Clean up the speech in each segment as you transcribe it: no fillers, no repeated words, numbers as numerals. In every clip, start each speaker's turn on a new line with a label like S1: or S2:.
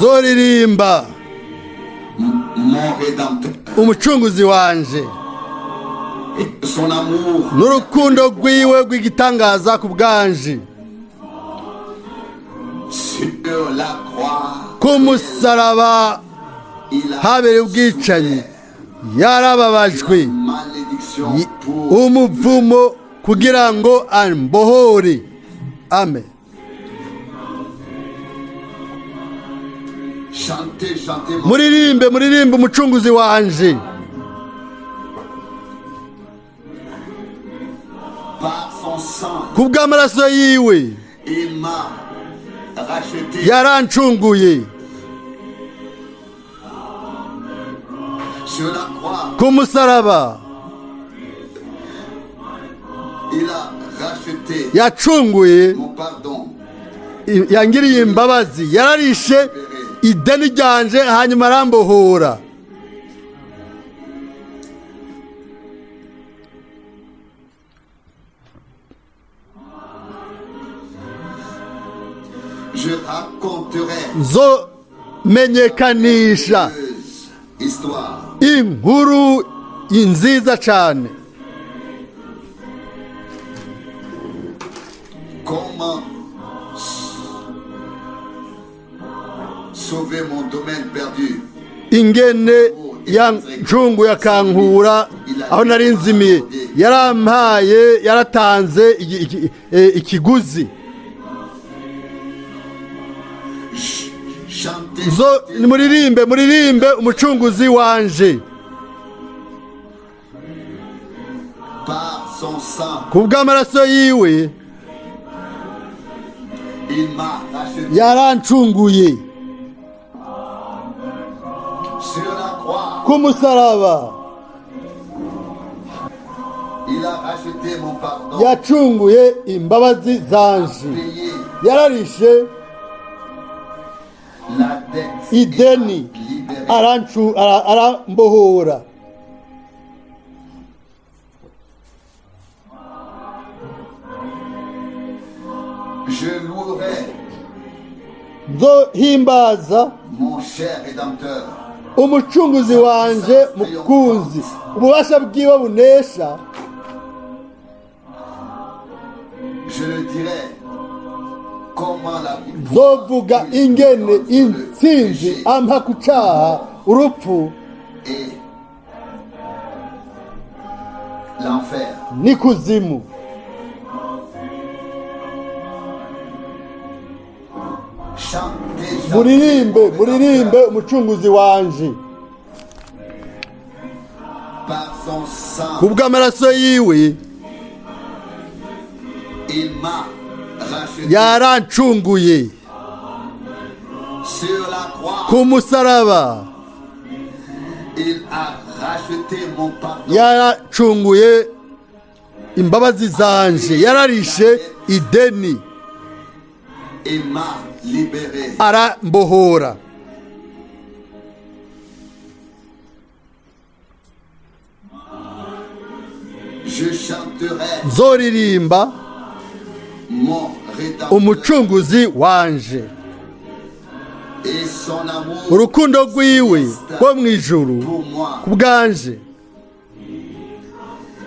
S1: Nzoririmba
S2: mon Rédempteur
S1: umucunguzi wanje
S2: et son amour
S1: n'urukundo rwiwe rw'igitangaza ku bwanje.
S2: Sur la croix,
S1: Ku musaraba
S2: il a
S1: habereye ubwicanyi, yarababajwe
S2: malédiction pour
S1: umuvumo kugira ngo ambohore. Amen.
S2: Chantez, chantez mon
S1: Muririmbe, muririmbe umucunguzi wanje.
S2: Par son sang,
S1: Ku bw'amaraso yiwe
S2: il m'a racheté.
S1: yarancunguye.
S2: Sur la croix,
S1: Ku musaraba
S2: il a racheté
S1: yacunguye
S2: mon pardon.
S1: Yangiriye imbabazi, yararishe ideni ryanje hanyuma arambohora.
S2: Je raconterai
S1: Nzomenyekanisha
S2: une histoire.
S1: inkuru nziza cyane.
S2: Comment sauver mon domaine perdu?
S1: Ingene yancunguye akankura aho nari nzimiye, yarampaye, yaratanze ikiguzi.
S2: Chantez,
S1: Zo
S2: chantez
S1: muririmbe, muririmbe umucunguzi wanje.
S2: Par son sang,
S1: Ku bw'amaraso yiwe
S2: il m'a racheté.
S1: yarancunguye.
S2: Sur la croix,
S1: Ku musaraba
S2: il a racheté mon pardon.
S1: yacunguye imbabazi zanje.
S2: Payé
S1: Yararishe
S2: la dette.
S1: ideni
S2: Et m'a libéré.
S1: arambohora.
S2: Je louerai
S1: Nzohimbaza
S2: mon cher Rédempteur.
S1: umucunguzi wanje mukunzi, ububasha bwiwe bunesha.
S2: Je le dirai comment la victoire
S1: Nzovuga ingene intsinzi ampa ku cyaha, urupfu
S2: et l'enfer.
S1: n'ikuzimu.
S2: Chantez, chantez
S1: Muririmbe,
S2: mon
S1: muririmbe
S2: Rédempteur.
S1: umucunguzi wanje.
S2: Par son sang,
S1: Ku bw'amaraso yiwe
S2: il m'a racheté.
S1: yarancunguye.
S2: Sur la croix,
S1: Ku musaraba
S2: il a racheté mon pardon.
S1: yaracunguye imbabazi zanje, yararishe ideni
S2: Et m'a libéré.
S1: arambohora.
S2: Je chanterai
S1: Nzoririmba
S2: mon Rédempteur
S1: umucunguzi wanje
S2: et son amour
S1: urukundo rwiwe rwo mu ijuru
S2: pour moi.
S1: ku bwanje.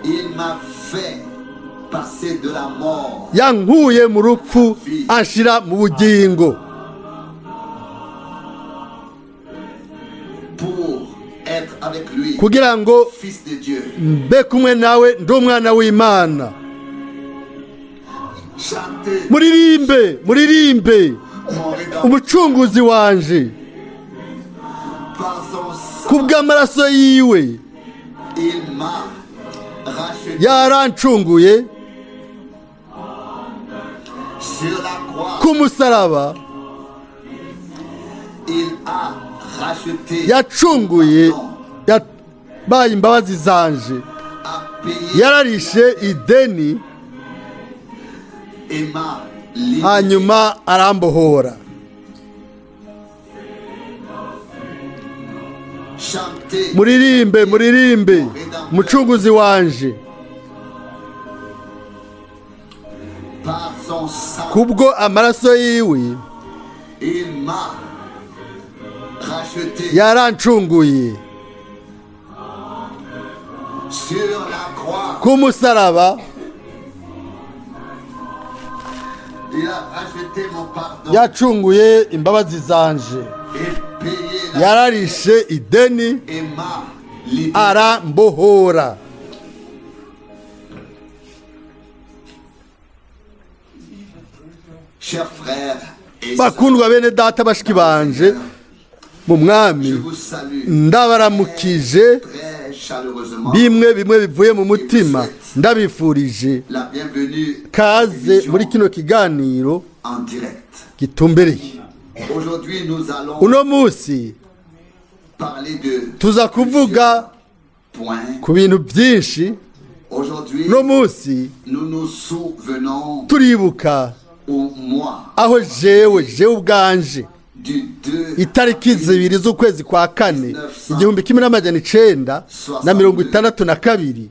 S2: Il m'a fait passer de la mort
S1: Yankuye mu rupfu anshira mu bugingo
S2: pour être avec lui,
S1: kugira ngo
S2: fils de Dieu.
S1: mbe kumwe nawe ndi umwana w'Imana.
S2: Chantez
S1: Muririmbe, muririmbe
S2: mon Rédempteur
S1: umucunguzi wanje.
S2: par son sang.
S1: Ku bw'amaraso yiwe
S2: Il m'a racheté.
S1: yarancunguye.
S2: Sur la croix,
S1: Ku musaraba
S2: il a racheté.
S1: yacunguye, yabaye imbabazi zanje.
S2: A payé
S1: Yararishe ideni
S2: et m'a libéré.
S1: hanyuma arambohora.
S2: Chantez
S1: Muririmbe, muririmbe umucunguzi wanje.
S2: par son sang.
S1: Kubwo amaraso yiwe
S2: Il m'a racheté
S1: Yarancunguye
S2: sur la croix.
S1: Ku musaraba.
S2: Il a racheté mon pardon
S1: Yacunguye imbabazi zanje.
S2: Et payé la
S1: Yararishe ideni
S2: et m'a libéré.
S1: Arambohora.
S2: Chers frères et sœurs,
S1: Bakundwa bene data bashiki banje mu mwami,
S2: je vous salue
S1: ndabaramukije
S2: très chaleureusement.
S1: Bimwe bimwe bivuye mu mutima ndabifurije
S2: La bienvenue
S1: kaze muri kino kiganiro
S2: en direct.
S1: Gitumbereye.
S2: Aujourd'hui, nous allons
S1: Uno munsi
S2: parler de
S1: tuza kuvuga
S2: points.
S1: ku bintu byinshi.
S2: Aujourd'hui,
S1: Uno munsi
S2: nous nous souvenons
S1: turibuka
S2: au mois
S1: aho jewe jewe ubwanje
S2: du 2
S1: itariki 2 z'ukwezi kwa kane 1962,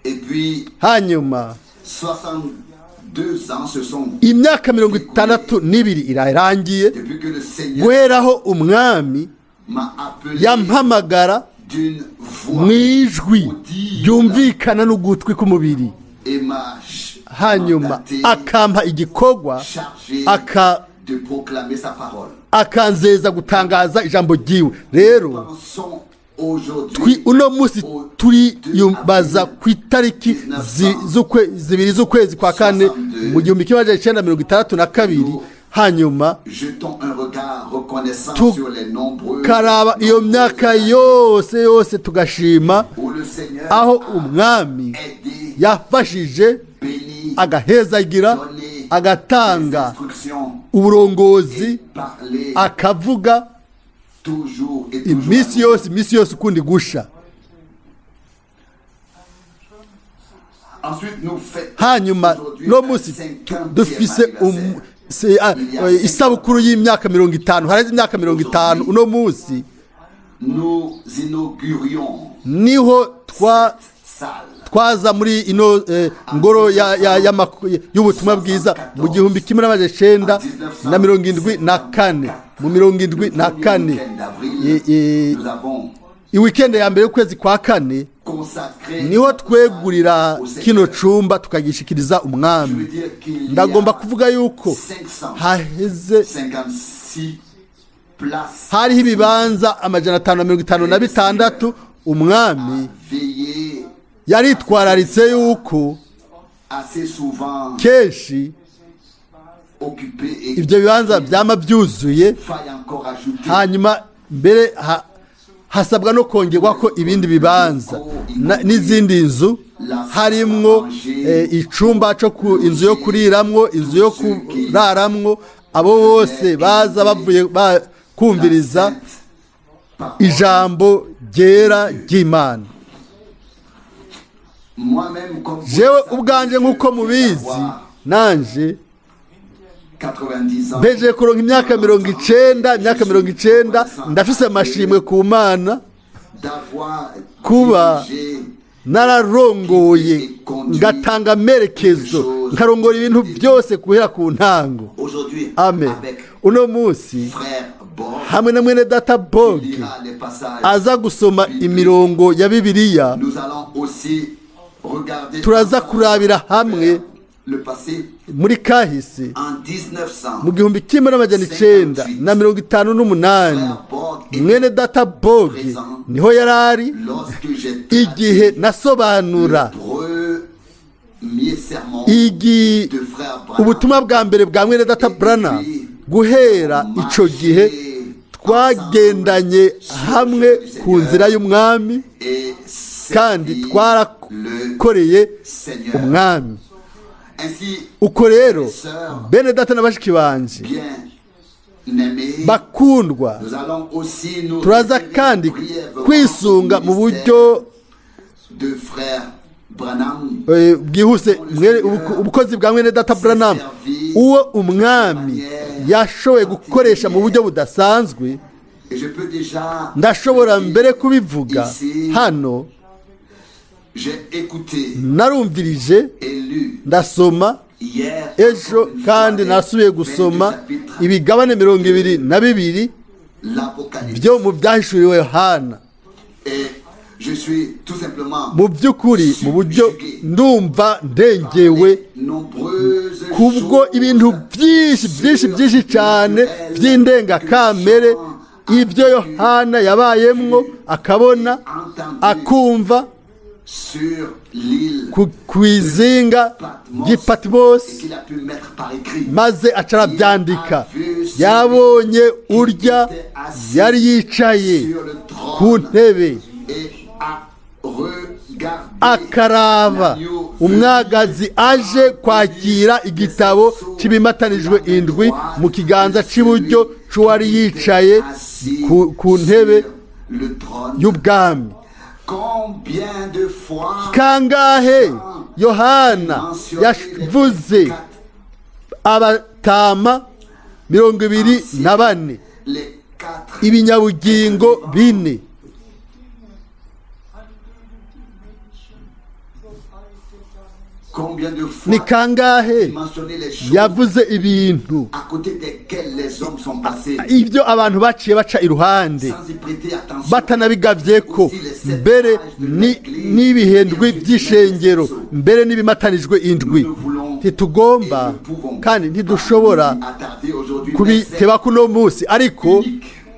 S2: et puis
S1: hanyuma
S2: 62 ans se sont
S1: imyaka 62 irarangiye
S2: depuis que le Seigneur
S1: guheraho umwami
S2: m'a appelé
S1: yampamagara
S2: d'une voix
S1: mu ijwi ryumvikana n'ugutwi k'umubiri,
S2: et m'a
S1: hanyuma
S2: mandaté,
S1: akampa igikorwa
S2: chargé
S1: aka
S2: de proclamer sa parole.
S1: Akanzeza gutangaza ijambo ryiwe. Rero
S2: Pensons aujourd'hui
S1: uno munsi
S2: au
S1: turiyumbaza
S2: 2
S1: ku itariki 2 z'ukwezi kwa kane mu 1962, hanyuma
S2: Jetons un regard reconnaissant sur les nombreux
S1: tukaraba iyo myaka yose yose tugashima
S2: où le Seigneur
S1: aho
S2: a
S1: umwami
S2: aidé,
S1: yafashije,
S2: béni,
S1: agahezagira,
S2: donné des
S1: agatanga
S2: instructions
S1: uburongozi,
S2: et parlé
S1: akavuga
S2: toujours et toujours.
S1: Iminsi yose iminsi yose ukundi gusha.
S2: Ensuite, nous fêtons
S1: Hanyuma
S2: aujourd'hui
S1: no
S2: un
S1: munsi
S2: 50e
S1: dufise
S2: anniversaire.
S1: isabukuru y'imyaka 50. Hareze imyaka 50 uno munsi
S2: Nous inaugurions
S1: niho
S2: salle
S1: twaza muri ino ngoro y'ubutumwa bwiza mu 1974, mu 74.
S2: Week-end d'avril, nous avons
S1: Iwikende ya mbere y'ukwezi kwa kane
S2: consacré
S1: niho twegurira
S2: au Seigneur.
S1: kino cumba tukagishikiriza
S2: Je veux
S1: umwami.
S2: dire qu'il y
S1: Ndagomba
S2: a
S1: kuvuga yuko haheze
S2: 556 places
S1: hariho ibibanza 556. Umwami
S2: veillées
S1: yaritwararitse yuko
S2: assez souvent
S1: kenshi
S2: occupées et
S1: ibyo bibanza byama byuzuye,
S2: faille encore ajouter
S1: hanyuma mbere hasabwa no kongerwa ko ibindi bibanza n'izindi nzu harimwo icumba cyo ku inzu yo kuriramwo, inzu yo kuraramwo, abo bose baza bavuye kumviriza
S2: la sainte parole.
S1: Ijambo ryera ry'Imana.
S2: Moi-même, comme vous
S1: Jewe
S2: le savez,
S1: ubwanje
S2: je
S1: nk'uko
S2: viens
S1: mubizi
S2: d'avoir
S1: nanje
S2: 90 ans.
S1: mpejeje kuronka imyaka 90, imyaka 90, ndafise amashimwe ku Mana
S2: D'avoir
S1: kuba
S2: dirigé
S1: nararongoye ngatanga amerekezo nkarongora ibintu byose guhera ku ntango.
S2: Aujourd'hui
S1: Amen.
S2: avec
S1: Uno munsi
S2: frère Bob
S1: hamwe na mwene data Bog
S2: lira les passages.
S1: aza gusoma imirongo ya Bibiliya.
S2: Nous allons aussi regarder
S1: Turaza kurabira hamwe
S2: le passé
S1: muri kahise
S2: en 1900.
S1: mu 1958.
S2: Frère Borg était
S1: Mwene data Bog niho yari ari
S2: lorsque j'ai
S1: igihe nasobanura
S2: le premier sermon de frère Branham.
S1: Ubutumwa bwa mbere bwa mwene data Branham. Guhera ico gihe twagendanye hamwe ku nzira y'umwami
S2: Et
S1: kandi
S2: servi le
S1: twarakoreye
S2: Seigneur.
S1: umwami.
S2: Ainsi,
S1: Uko rero bene data na bashiki banje
S2: bien aimés,
S1: bakundwa,
S2: nous allons aussi nous
S1: turaza
S2: référer
S1: kandi
S2: brièvement
S1: kwisunga
S2: au
S1: mu
S2: ministère
S1: buryo
S2: de frère Branham
S1: bwihuse ubukozi bwa mwene data Branham uwo umwami yashoboye gukoresha mu buryo budasanzwe.
S2: Et je peux déjà
S1: Ndashobora
S2: le dire
S1: mbere kubivuga
S2: ici,
S1: hano.
S2: J'ai écouté
S1: Narumvirije
S2: et lu
S1: ndasoma
S2: hier
S1: ejo
S2: encore une
S1: kandi
S2: fois les
S1: nasubiye gusoma
S2: 22 chapitres
S1: ibigabane 22.
S2: l'Apocalypse.
S1: Byo mu byahishuriwe Yohana.
S2: Et je suis tout simplement
S1: Mu by'ukuri, mu buryo ndumva ndengewe
S2: nombreuses
S1: kubwo ibintu byinshi byinshi byinshi cyane by'indengakamere, ibyo Yohana yabayemwo, akabona, akumva
S2: sur l'île
S1: ku izinga ry'i Patimosi,
S2: et qu'il a pu mettre par écrit.
S1: Maze aca arabyandika. Yabonye urya yari yicaye
S2: Sur le
S1: ku
S2: trône
S1: ntebe,
S2: et a regardé
S1: akaraba
S2: l'agneau
S1: umwagazi aje kwakira igitabo cy'ibimatanijwe indwi mu kiganza cy'iburyo cy'uwari yicaye ku ntebe
S2: sur le trône.
S1: y'ubwami.
S2: Combien de fois
S1: Kangahe Yohana yavuze abatama 24,
S2: les quatre
S1: ibinyabugingo bine?
S2: Combien de fois
S1: Ni kangahe
S2: mentionner les choses
S1: yavuze ibintu
S2: à côté desquelles les hommes sont passés
S1: ibyo abantu baciye baca iruhande
S2: sans y prêter attention?
S1: batanabigavye ko, mbere n'ibihendwi by'ishengero, mbere n'ibimatanijwe indwi? Ntitugomba kandi ntidushobora
S2: Attarder aujourd'hui, mais
S1: kubiteba kuno munsi, ariko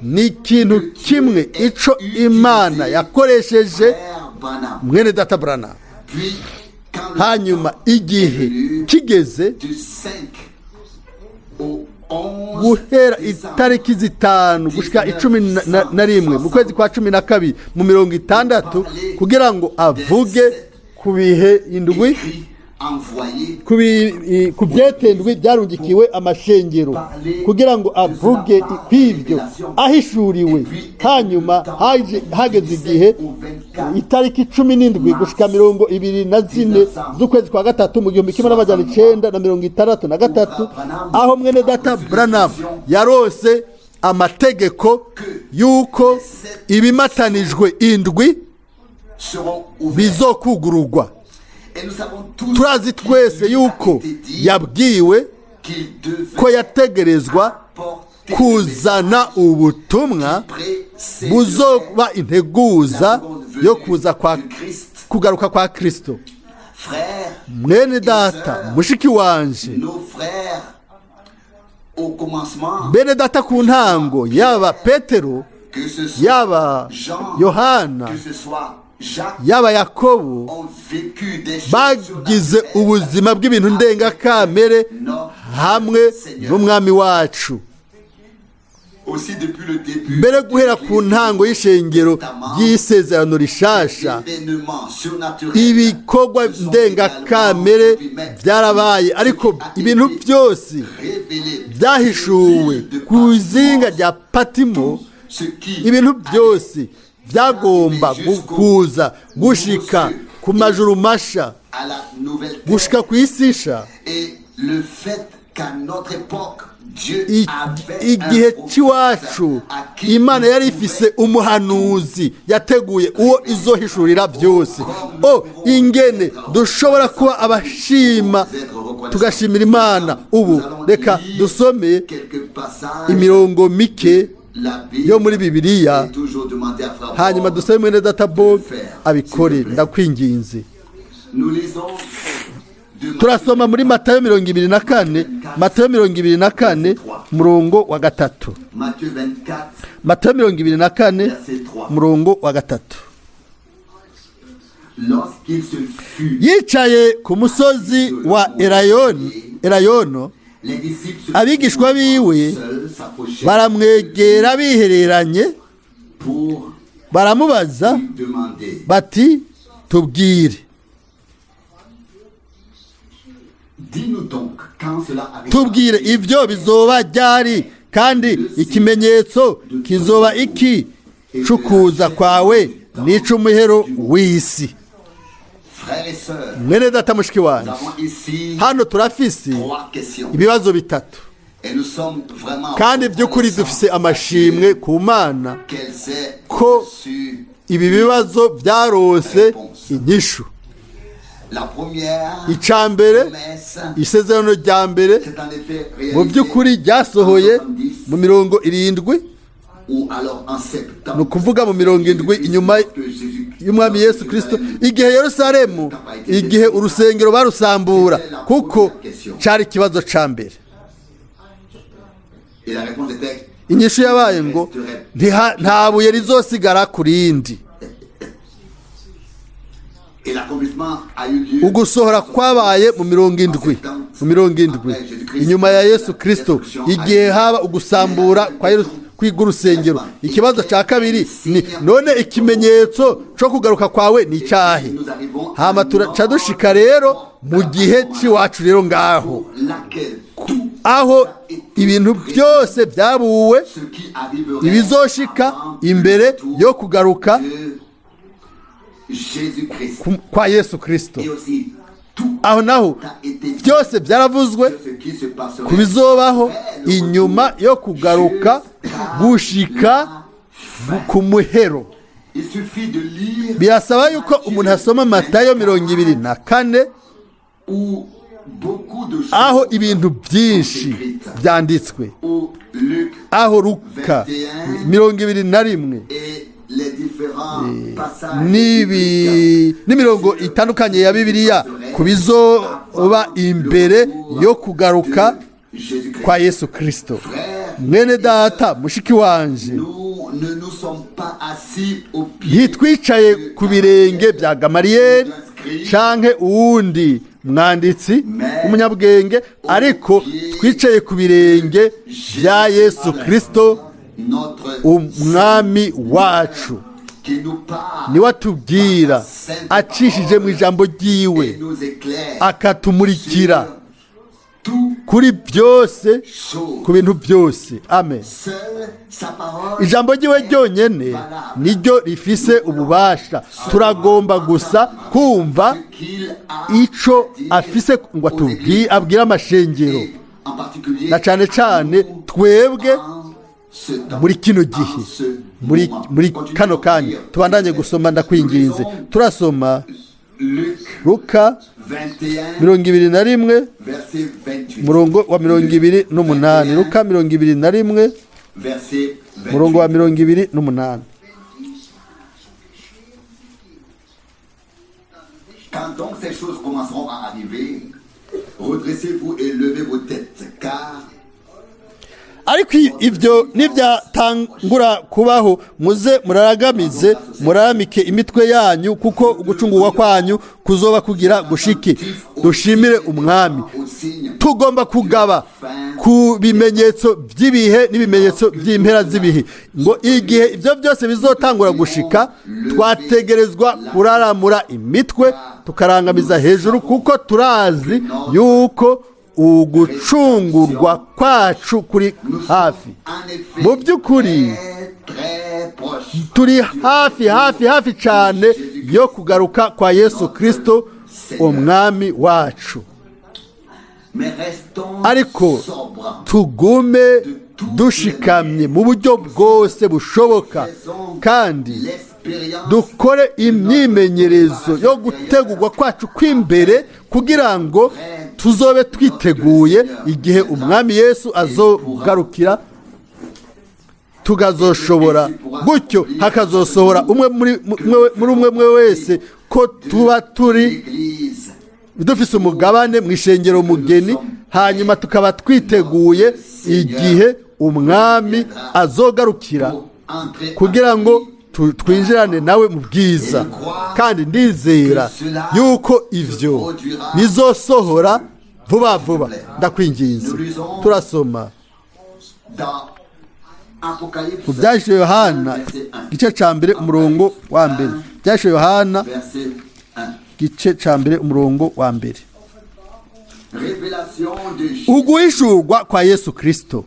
S1: ni ikintu kimwe ico Imana yakoresheje
S2: c'est frère Branham.
S1: mwene data Branham.
S2: Puis, quand le
S1: Hanyuma
S2: temps est
S1: igihe
S2: venu,
S1: kigeze,
S2: du 5 au 11
S1: guhera
S2: décembre,
S1: itariki 5 gushika 11 mu kwezi kwa 12 mu 60, kugira ngo avuge ku bihe indwi,
S2: écrit envoyé
S1: ku byetendwi byarungikiwe amashengero, kugira ngo avuge kw'ibyo ahishuriwe. Hanyuma hageze igihe, itariki 17 gushika 24 z'ukwezi kwa gatatu mu 1963, aho mwene data Branham yarose amategeko y'uko ibimatanijwe indwi
S2: seront ouverts.
S1: bizokugururwa.
S2: Et nous savons tous
S1: Turazi twese yuko
S2: qu'il a été dit
S1: yabwiwe
S2: qu'il devait
S1: ko yategerezwa
S2: porter
S1: kuzana ubutumwa
S2: précéderait
S1: buzoba integuza
S2: la seconde
S1: yo
S2: venue
S1: kuza kwa
S2: du Christ.
S1: kugaruka kwa Kristo.
S2: Frères,
S1: Mwene data, mushiki wanje,
S2: nos frères, au commencement,
S1: bene data ku ntango, yaba Petero,
S2: que ce soit
S1: yaba
S2: Jean,
S1: Yohana,
S2: que ce soit Jacques,
S1: yaba Yakobo,
S2: ont vécu des choses
S1: bagize
S2: surnaturelles
S1: ubuzima bw'ibintu ndengakamere hamwe n'Umwami wacu.
S2: Aussi depuis le début
S1: Mbere guhera ku ntango y'ishengero ry'isezerano rishasha,
S2: événements surnaturels
S1: ibikorwa
S2: se sont
S1: ndengakamere
S2: également produits, mais
S1: byarabaye, ariko ibintu byose
S2: révélé
S1: byahishuwe
S2: de
S1: ku izinga rya Patimo,
S2: ce qui
S1: ibintu byose byagomba kuza gushika ku majuru masha,
S2: à la nouvelle terre
S1: gushika ku isi nsha.
S2: Et le fait qu'à notre époque Dieu avait
S1: Igihe
S2: un prophète
S1: cy'iwacu,
S2: à qui
S1: Imana
S2: il
S1: yari ifise
S2: pouvait
S1: umuhanuzi yateguye uwo izohishurira byose. O ingene dushobora kuba abashima, tugashimira Imana! Ubu reka dusome
S2: quelques passages
S1: imirongo mike
S2: la Bible
S1: yo muri Bibiliya,
S2: et toujours demander à frère
S1: hanyuma
S2: Bob
S1: dusabe mwene data Bob abikore, ndakwinginze.
S2: Nous lisons de
S1: Turasoma muri Matayo 24, Matayo 24, murongo wa 3.
S2: Matthieu 24,
S1: Matayo 24,
S2: verset 3.
S1: murongo wa 3.
S2: Lorsqu'il se fut,
S1: Yicaye ku musozi wa Erayoni, Erayono,
S2: les disciples se
S1: abigishwa biwe
S2: seuls s'approchèrent
S1: baramwegera bihereranye,
S2: pour
S1: baramubaza
S2: lui demander:
S1: bati: "Tubwire,
S2: Dis-nous donc quand cela arrivera.
S1: tubwire ibyo bizoba ryari, kandi ikimenyetso kizoba iki c'ukuza kwawe n'ic'umuhero w'isi?"
S2: Frères et sœurs,
S1: Mwene data, mushiki
S2: nous
S1: wanjye,
S2: avons ici
S1: hano turafise
S2: trois questions.
S1: ibibazo bitatu,
S2: Et nous sommes vraiment
S1: kandi by'ukuri dufise amashimwe ku Mana
S2: qu'elles aient
S1: ko
S2: reçu
S1: ibi bibazo byarose inyishu.
S2: La première
S1: Icya mbere,
S2: promesse
S1: isezerano rya mbere,
S2: c'est en effet
S1: mu
S2: réalisé
S1: by'ukuri ryasohoye
S2: en 70,
S1: mu 70,
S2: Ou alors en 70.
S1: Ni ukuvuga mu 70 inyuma y'umwami Yesu Kirisito, igihe Yerusalemu, igihe urusengero barusambura, kuko cyari ikibazo cya mbere.
S2: Et la réponse était
S1: Inyishu yabaye ngo nta buye rizosigara ku rindi.
S2: Et l'accomplissement a eu lieu.
S1: Ugusohora kwabaye mu 70, mu 70 inyuma ya Yesu Kirisito, igihe haba ugusambura kwa kwiga urusengero. Ikibazo cya kabiri ni: none ikimenyetso cyo kugaruka kwawe ni icyahe? Hama turaca dushika rero mu gihe cy'iwacu rero ngaho,
S2: Laquelle tout
S1: aho ibintu byose byabuwe,
S2: ce qui arriverait
S1: ibizoshika
S2: avant
S1: imbere
S2: le retour
S1: yo kugaruka
S2: de Jésus-Christ.
S1: kwa Yesu Kirisito.
S2: Et aussi tout
S1: Aho naho
S2: a été dit
S1: byose byaravuzwe
S2: sur ce qui se passerait
S1: ku bizobaho
S2: après le
S1: inyuma
S2: retour
S1: yo kugaruka
S2: jusqu'à
S1: gushika
S2: la fin.
S1: ku muhero.
S2: Il suffit de lire
S1: Birasaba yuko umuntu asoma Matayo 24,
S2: où beaucoup de choses
S1: aho ibintu byinshi byanditswe,
S2: où Luc
S1: aho Luka 21
S2: et les différents passages
S1: n'imirongo itandukanye ya Bibiliya ku bizoba imbere yo kugaruka
S2: Jésus-Christ.
S1: kwa Yesu Kirisito. Mwene data, mushiki wanje,
S2: Nous ne nous sommes pas assis au pied
S1: ntitwicaye ku birenge bya Gamariyeri canke uwundi mwanditsi w'umunyabwenge, ariko twicaye ku birenge bya Yesu Kirisito,
S2: notre
S1: umwami wacu,
S2: qui nous parle
S1: niwe atubwira acishije mu ijambo ryiwe,
S2: et nous éclaire
S1: akatumurikira
S2: sur toutes
S1: kuri byose,
S2: choses.
S1: ku bintu byose. Amen.
S2: Seule sa parole
S1: Ijambo ryiwe ryonyene niryo rifise ububasha. Turagomba gusa kumva
S2: ce qu'il a
S1: ico
S2: à dire
S1: afise ngo
S2: aux
S1: atubwire,
S2: églises,
S1: abwire amashengero,
S2: et en particulier
S1: na cane cane
S2: nous
S1: twebwe
S2: en ce temps,
S1: muri kino gihe,
S2: en ce
S1: muri
S2: moment.
S1: muri
S2: Continuons
S1: kano
S2: à
S1: kanya.
S2: lire.
S1: Tubandanye gusoma, ndakwinginze. Turasoma
S2: Luc
S1: Luka
S2: 21,
S1: 21,
S2: verset 28.
S1: umurongo wa 28. Luka 21,
S2: Verset 28.
S1: umurongo wa 28.
S2: Quand donc ces choses commenceront à arriver, redressez-vous et levez vos têtes, car
S1: Ariko ibyo nibyatangura kubaho, muze muraragamize, muraramike imitwe yanyu, kuko ugucungurwa kwanyu kuzoba kugira gushike. Dushimire umwami.
S2: au signe
S1: Tugomba kugaba ku bimenyetso by'ibihe n'ibimenyetso by'impera z'ibihe, ngo igihe ibyo byose bizotangura gushika, twategerezwa kuraramura imitwe, tukarangamiza hejuru, kuko turazi yuko ugucungurwa kwacu kuri
S2: nous
S1: hafi.
S2: sommes en effet
S1: Mu by'ukuri,
S2: très, très proches
S1: turi hafi, hafi, hafi cyane yo kugaruka kwa Yesu Kirisito, umwami wacu.
S2: Mais restons
S1: Ariko
S2: sobres.
S1: tugume dushikamye mu buryo bwose bushoboka,
S2: Faisons
S1: kandi
S2: l'expérience
S1: dukore imyimenyerezo yo gutegurwa kwacu kw'imbere, kugira ngo tuzobe twiteguye igihe umwami Yesu azogarukira, tukazoshobora gutyo hakazosohora umwe muri muri umwe mwe wese ko tuba turi
S2: l'Église
S1: dufise umugabane mu ishengero mugeni, hanyuma tukaba twiteguye igihe umwami azogarukira,
S2: pour entrer
S1: kugira
S2: avec
S1: ngo
S2: lui
S1: twinjirane nawe mu bwiza. Kandi ndizera yuko ivyo bizosohora vuba vuba, ndakwinginze. Turasoma
S2: dans Apocalypse
S1: mu Byahise Yohana,
S2: verset 1.
S1: igice ca mbere, umurongo wa mbere. Byahise Yohana,
S2: Verset 1.
S1: igice ca mbere, umurongo wa mbere.
S2: Révélation de Jésus
S1: Uguhishurwa kwa Yesu Kristo,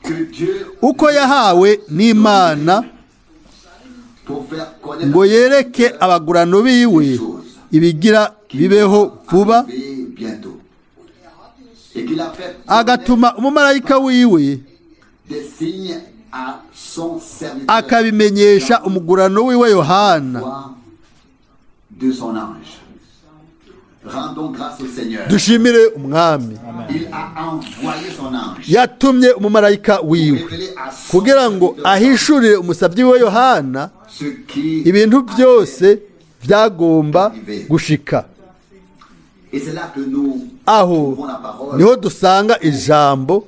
S2: que Dieu
S1: uko yahawe n'Imana
S2: pour faire connaître
S1: ngo yereke abagurano biwe ibigira bibeho vuba,
S2: arriver bientôt. Et qu'il a fait
S1: agatuma umumarayika wiwe
S2: des signes à son serviteur
S1: akabimenyesha umugurano wiwe Yohana.
S2: voix de son ange. Rendons grâce au Seigneur.
S1: Dushimire Umwami.
S2: Il a envoyé son ange
S1: Yatumye umumarayika wiwe
S2: révéler à son
S1: kugira ngo
S2: serviteur
S1: ahishurire umusabyi we Yohana
S2: ce qui
S1: ibintu byose byagomba gushika.
S2: Et c'est là que nous
S1: Aho
S2: trouvons la parole
S1: niho dusanga ijambo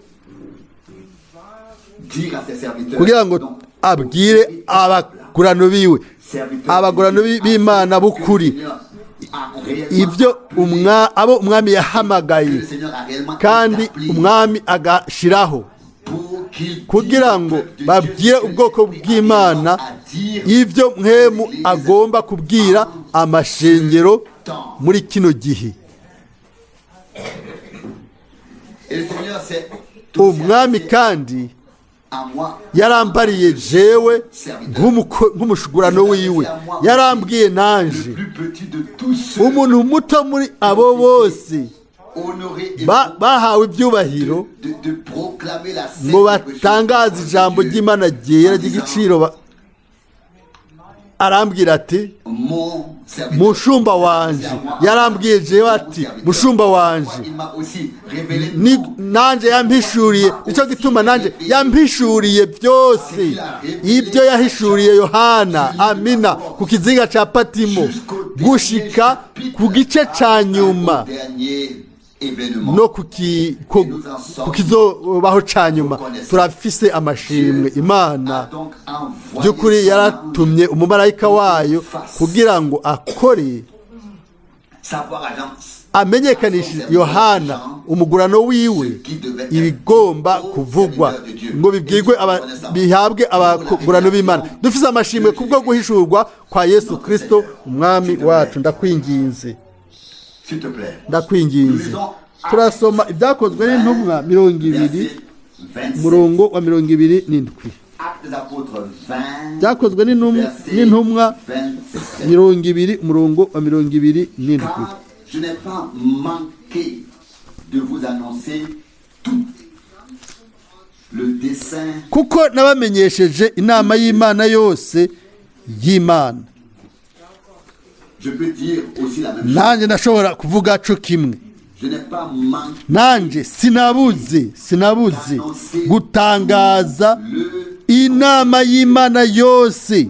S2: dire à ses serviteurs
S1: kugira ngo
S2: donc,
S1: abwire abagurano biwe,
S2: serviteurs
S1: abagurano b'Imana b'ukuri,
S2: que le Seigneur a réellement
S1: ibyo
S2: appelé,
S1: abo Umwami
S2: que
S1: yahamagaye
S2: le Seigneur a réellement
S1: kandi
S2: établi
S1: Umwami agashiraho
S2: pour qu'il
S1: kugira
S2: dise au
S1: ngo
S2: peuple de Dieu
S1: babwire
S2: ce que
S1: ubwoko
S2: l'Esprit a
S1: bw'Imana
S2: réellement à dire
S1: ibyo Mpwemu agomba kubwira amashengero muri kino gihe.
S2: Et le Seigneur s'est
S1: Umwami
S2: adressé
S1: kandi
S2: à moi
S1: yarambariye jewe nk'umushugurano wiwe, yarambwiye nanje
S2: le plus petit de tous ceux
S1: umuntu muto muri abo bose
S2: honorés et
S1: bahawe ibyubahiro
S2: de proclamer la sainte
S1: ngo batangaze ijambo ry'Imana ryera ry'igiciro. Arambwira ati
S2: mon serviteur.
S1: mushumba wanje, yarambwiye jewe ati mushumba wanje.
S2: Il m'a aussi révélé
S1: Ni
S2: tout
S1: nanje yampishuriye, nicyo gituma nanje yampishuriye byose ibyo yahishuriye Yohana, amina, ku kizinga ca Patimo
S2: jusqu'au
S1: gushika
S2: dernier
S1: ku gice ca nyuma
S2: au dernier événement.
S1: no ku kizobaho ca nyuma. Turafise amashimwe Imana
S2: A donc envoyé
S1: by'ukuri
S2: son ange
S1: yaratumye umumarayika wayo kugira ngo akore
S2: savoir à Jean
S1: amenyekanishe Yohana umugurano wiwe ibigomba kuvugwa ngo bibwirwe bihabwe abagurano b'Imana. Dufise amashimwe kubwo guhishurwa kwa Yesu Kristo Umwami wacu. Ndakwinginze,
S2: s'il te plaît.
S1: ndakwinginze. Turasoma Ibyakozwe n'Intumwa 20,
S2: Verset 27.
S1: umurongo wa 27.
S2: Actes des Apôtres 20,
S1: Byakozwe
S2: verset
S1: n'Intumwa
S2: 27.
S1: 20, umurongo wa 27.
S2: Car je n'ai pas manqué de vous annoncer tout le dessein
S1: Kuko nabamenyesheje inama y'Imana yose y'Imana.
S2: Je peux dire aussi la même chose.
S1: Nanjye ndashobora kuvuga co kimwe.
S2: Je n'ai pas manqué
S1: Nanjye sinabuze gutangaza
S2: le
S1: inama y'Imana yose,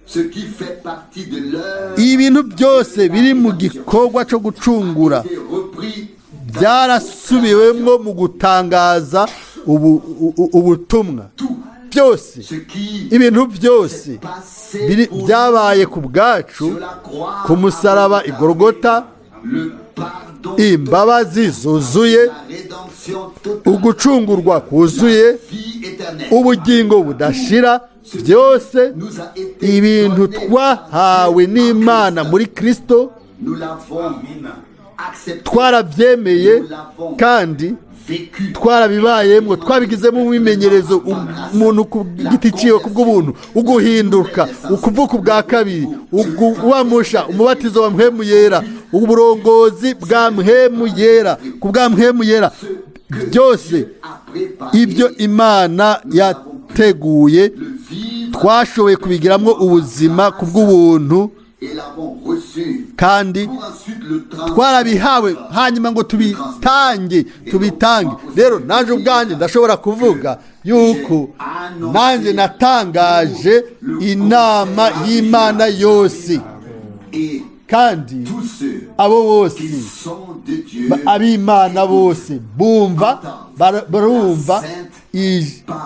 S2: ce qui fait partie de l'œuvre
S1: ibintu byose biri mu gikorwa cyo gucungura
S2: été repris dans
S1: byarasubiwemwo mu gutangaza ubutumwa
S2: tout
S1: byose,
S2: ce qui
S1: ibintu byose
S2: passé pour
S1: byabaye ku bwacu
S2: sur la croix
S1: ku musaraba i Golgota,
S2: le pardon,
S1: imbabazi zuzuye,
S2: la rédemption totale,
S1: ugucungurwa kuzuye,
S2: vie éternelle
S1: ubugingo budashira, byose
S2: nous a été
S1: ibintu
S2: donné
S1: twahawe n'Imana muri Kristo.
S2: Nous l'avons accepté,
S1: Twarabyemeye kandi
S2: vécu
S1: twarabibayemwo, twabigizemo umwimenyerezo, umuntu ku giti ciwe ku bw'ubuntu, uguhinduka, ukuvuka ubwa kabiri, uguwamusha, umubatizo wa Mpwemu Yera, uburongozi bwa Mpwemu Yera, ku bwa Mpwemu Yera, byose
S2: a préparé
S1: ibyo Imana yateguye
S2: le vivre
S1: twashoboye kubigiramwo ubuzima ku bw'ubuntu
S2: et l'avons reçu
S1: kandi
S2: pour ensuite le transmettre.
S1: twarabihawe hanyuma ngo tubitange. Rero nanjye ubwanjye ndashobora kuvuga yuko nanjye natangaje inama y'Imana yose
S2: Et
S1: kandi
S2: tous ceux
S1: abo bose
S2: qui sont de Dieu
S1: ab'Imana bose bumva, barumva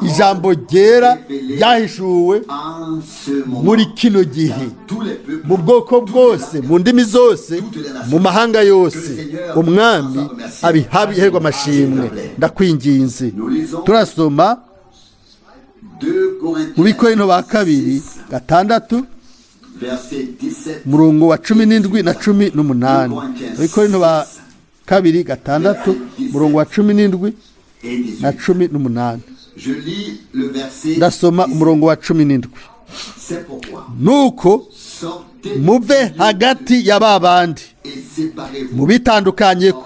S1: ijambo ryera ryahishuwe
S2: en ce moment
S1: muri kino gihe
S2: dans tous les peuples
S1: mu bwoko bwose, mu ndimi zose, mu mahanga yose. Umwami abiherwa amashimwe. Ndakwinginze. Turasoma
S2: 2 Corinthiens
S1: mu Bikorinto ba kabiri 6,
S2: verset 17
S1: umurongo wa 17 na 18. Abikorinto ba kabiri 6, umurongo wa 17
S2: et
S1: na
S2: 18.
S1: 18.
S2: Je lis le verset
S1: Ndasoma
S2: 17.
S1: umurongo wa 17.
S2: C'est pourquoi
S1: Nuko
S2: sortez
S1: muve hagati ya ba bandi,
S2: et séparez-vous
S1: mubitandukanye ko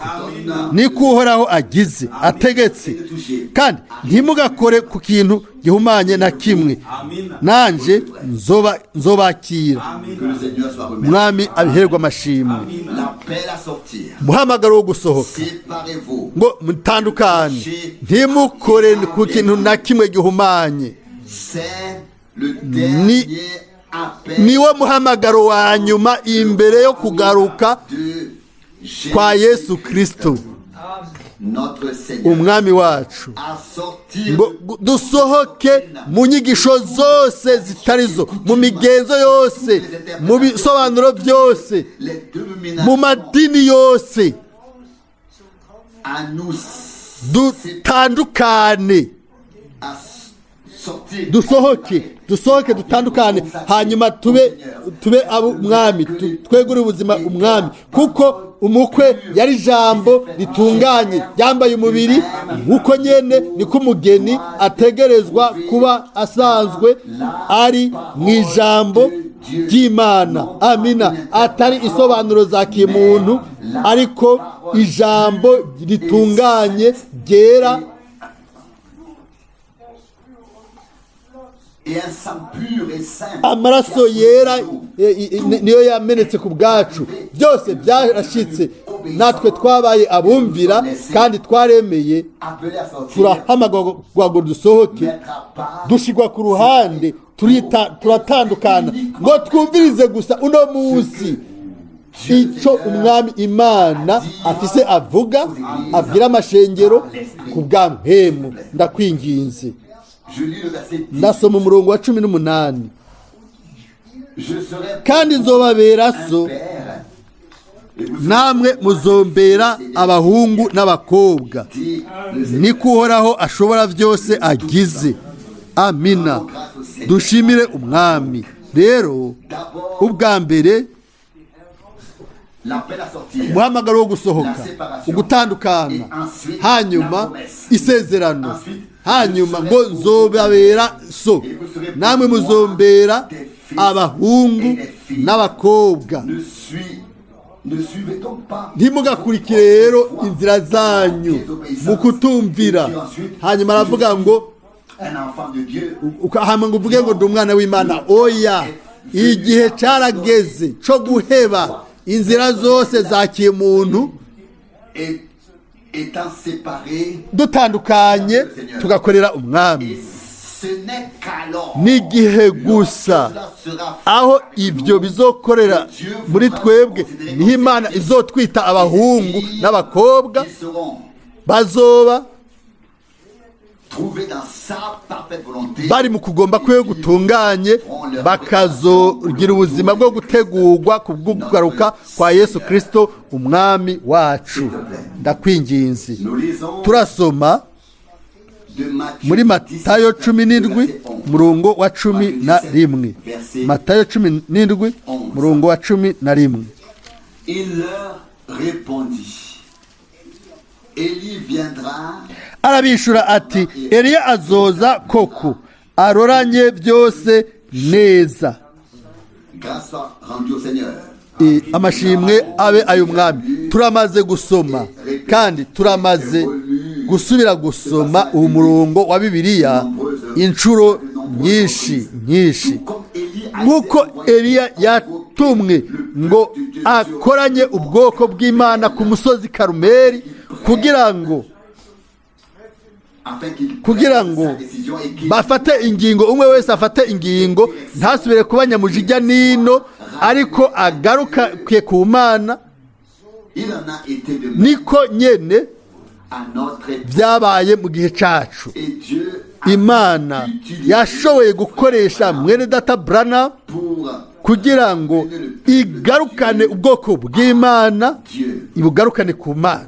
S1: Niko Uhoraho agize ategetse. Kandi ntimugakore ku kintu gihumanye na kimwe, nanje nzobakira.
S2: Que le Seigneur soit remercié.
S1: Umwami abiherwa amashimwe.
S2: L'appel à sortir.
S1: Umuhamagaro wo gusohoka.
S2: Séparez-vous.
S1: Ngo mutandukane, ntimukore ku kintu na kimwe gihumanye.
S2: C'est le dernier appel
S1: Niwo muhamagaro wa nyuma imbere yo kugaruka
S2: de Jésus,
S1: kwa Yesu Kirisito
S2: notre Seigneur.
S1: Umwami wacu.
S2: À sortir
S1: Ngo dusohoke mu nyigisho zose zitari zo, mu migenzo yose, mu bisobanuro byose,
S2: les
S1: mu
S2: dénominations,
S1: madini yose.
S2: à nous
S1: Dutandukane.
S2: à sortir.
S1: Dusohoke, dusohoke, dutandukane, hanyuma tube abo Umwami, twegure ubuzima Umwami, kuko umukwe yari ijambo ritunganye yambaye umubiri. Nk'uko nyene niko umugeni ategerezwa kuba asanzwe ari mu ijambo ry'Imana, amina, atari isobanuro za kimuntu, ariko ijambo ritunganye ryera.
S2: Et un sang pur et saint.
S1: Amaraso yera niyo yamenetse ku bwacu. Byose byarashitse, natwe twabaye abumvira kandi twaremeye.
S2: Appelé à sortir.
S1: Turahamagagwa ngo dusohoke,
S2: Mettre à part.
S1: dushigwa ku ruhande, turatandukana ngo twumvirize gusa uno munsi icyo Umwami Imana afise avuga, abwira amashengero ku bwa Mpwemu. Ndakwinginze.
S2: Je lis le verset 10.
S1: Ndasoma umurongo wa 18.
S2: Je serai
S1: Kandi nzobabera so,
S2: un père. Et vous serez
S1: namwe muzombera abahungu n'abakobwa,
S2: dit le Seigneur.
S1: Niko Uhoraho ashobora byose agize. Amina. Dushimire Umwami. Rero
S2: D'abord,
S1: ubwa mbere,
S2: l'appel à sortir.
S1: umuhamagaro wo gusohoka, ugutandukana, hanyuma isezerano, hanyuma ngo nzobabera so, namwe muzombera abahungu n'abakobwa.
S2: Ne suis, ne suivez donc pas
S1: Ntimugakurikire rero inzira zanyu mu kutumvira. Hanyuma aravuga ngo
S2: un enfant de Dieu.
S1: Hama ngo uvuge ngo ndi umwana w'Imana. Oya, igihe carageze co guheba inzira zose za kimuntu,
S2: Et étant séparé,
S1: dutandukanye tugakorera Umwami.
S2: et ce n'est qu'alors
S1: N'igihe gusa
S2: que cela sera fait
S1: aho ibyo bizokorera muri twebwe, niho Imana izotwita abahungu n'abakobwa
S2: qui seront
S1: bazoba
S2: trouvés dans sa parfaite volonté
S1: bari mu kugomba kwe gutunganye, bakazogira ubuzima bwo gutegurwa ku bw'ukugaruka kwa Yesu Kirisito Umwami wacu. Ndakwinginze.
S2: Nous lisons
S1: Turasoma
S2: de Matthieu
S1: muri Matayo
S2: 17,
S1: 17,
S2: verset 11.
S1: murongo wa 11. Matayo 17, murongo wa 11.
S2: Il leur répondit: Élie viendra
S1: Arabishura ati: Eliya azoza koko aroranye byose neza.
S2: Grâce soit rendue au Seigneur.
S1: Amashimwe abe ay'Umwami. Turamaze gusoma kandi turamaze gusubira gusoma uwo murongo wa Bibiliya inshuro nyinshi nyinshi.
S2: Comme Élie a
S1: Nk'uko
S2: été envoyé
S1: Eliya yatumwe ngo akoranye ubwoko bw'Imana ku musozi Karumeli kugira ngo
S2: afin qu'il
S1: kugira
S2: prenne
S1: ngo
S2: sa décision et qu'il
S1: bafate ingingo, umwe wese afate ingingo, ntasubire kuba nyamujijya nino, ariko agaruke ku Mana.
S2: Il en a été de même
S1: Niko nyene
S2: à notre époque.
S1: byabaye mu gihe cacu.
S2: Et Dieu a
S1: Imana
S2: utilisé
S1: yashoboye gukoresha mwene data Branham
S2: pour
S1: kugira ngo igarukane ubwoko bw'Imana,
S2: Dieu
S1: ibugarukane ku Mana.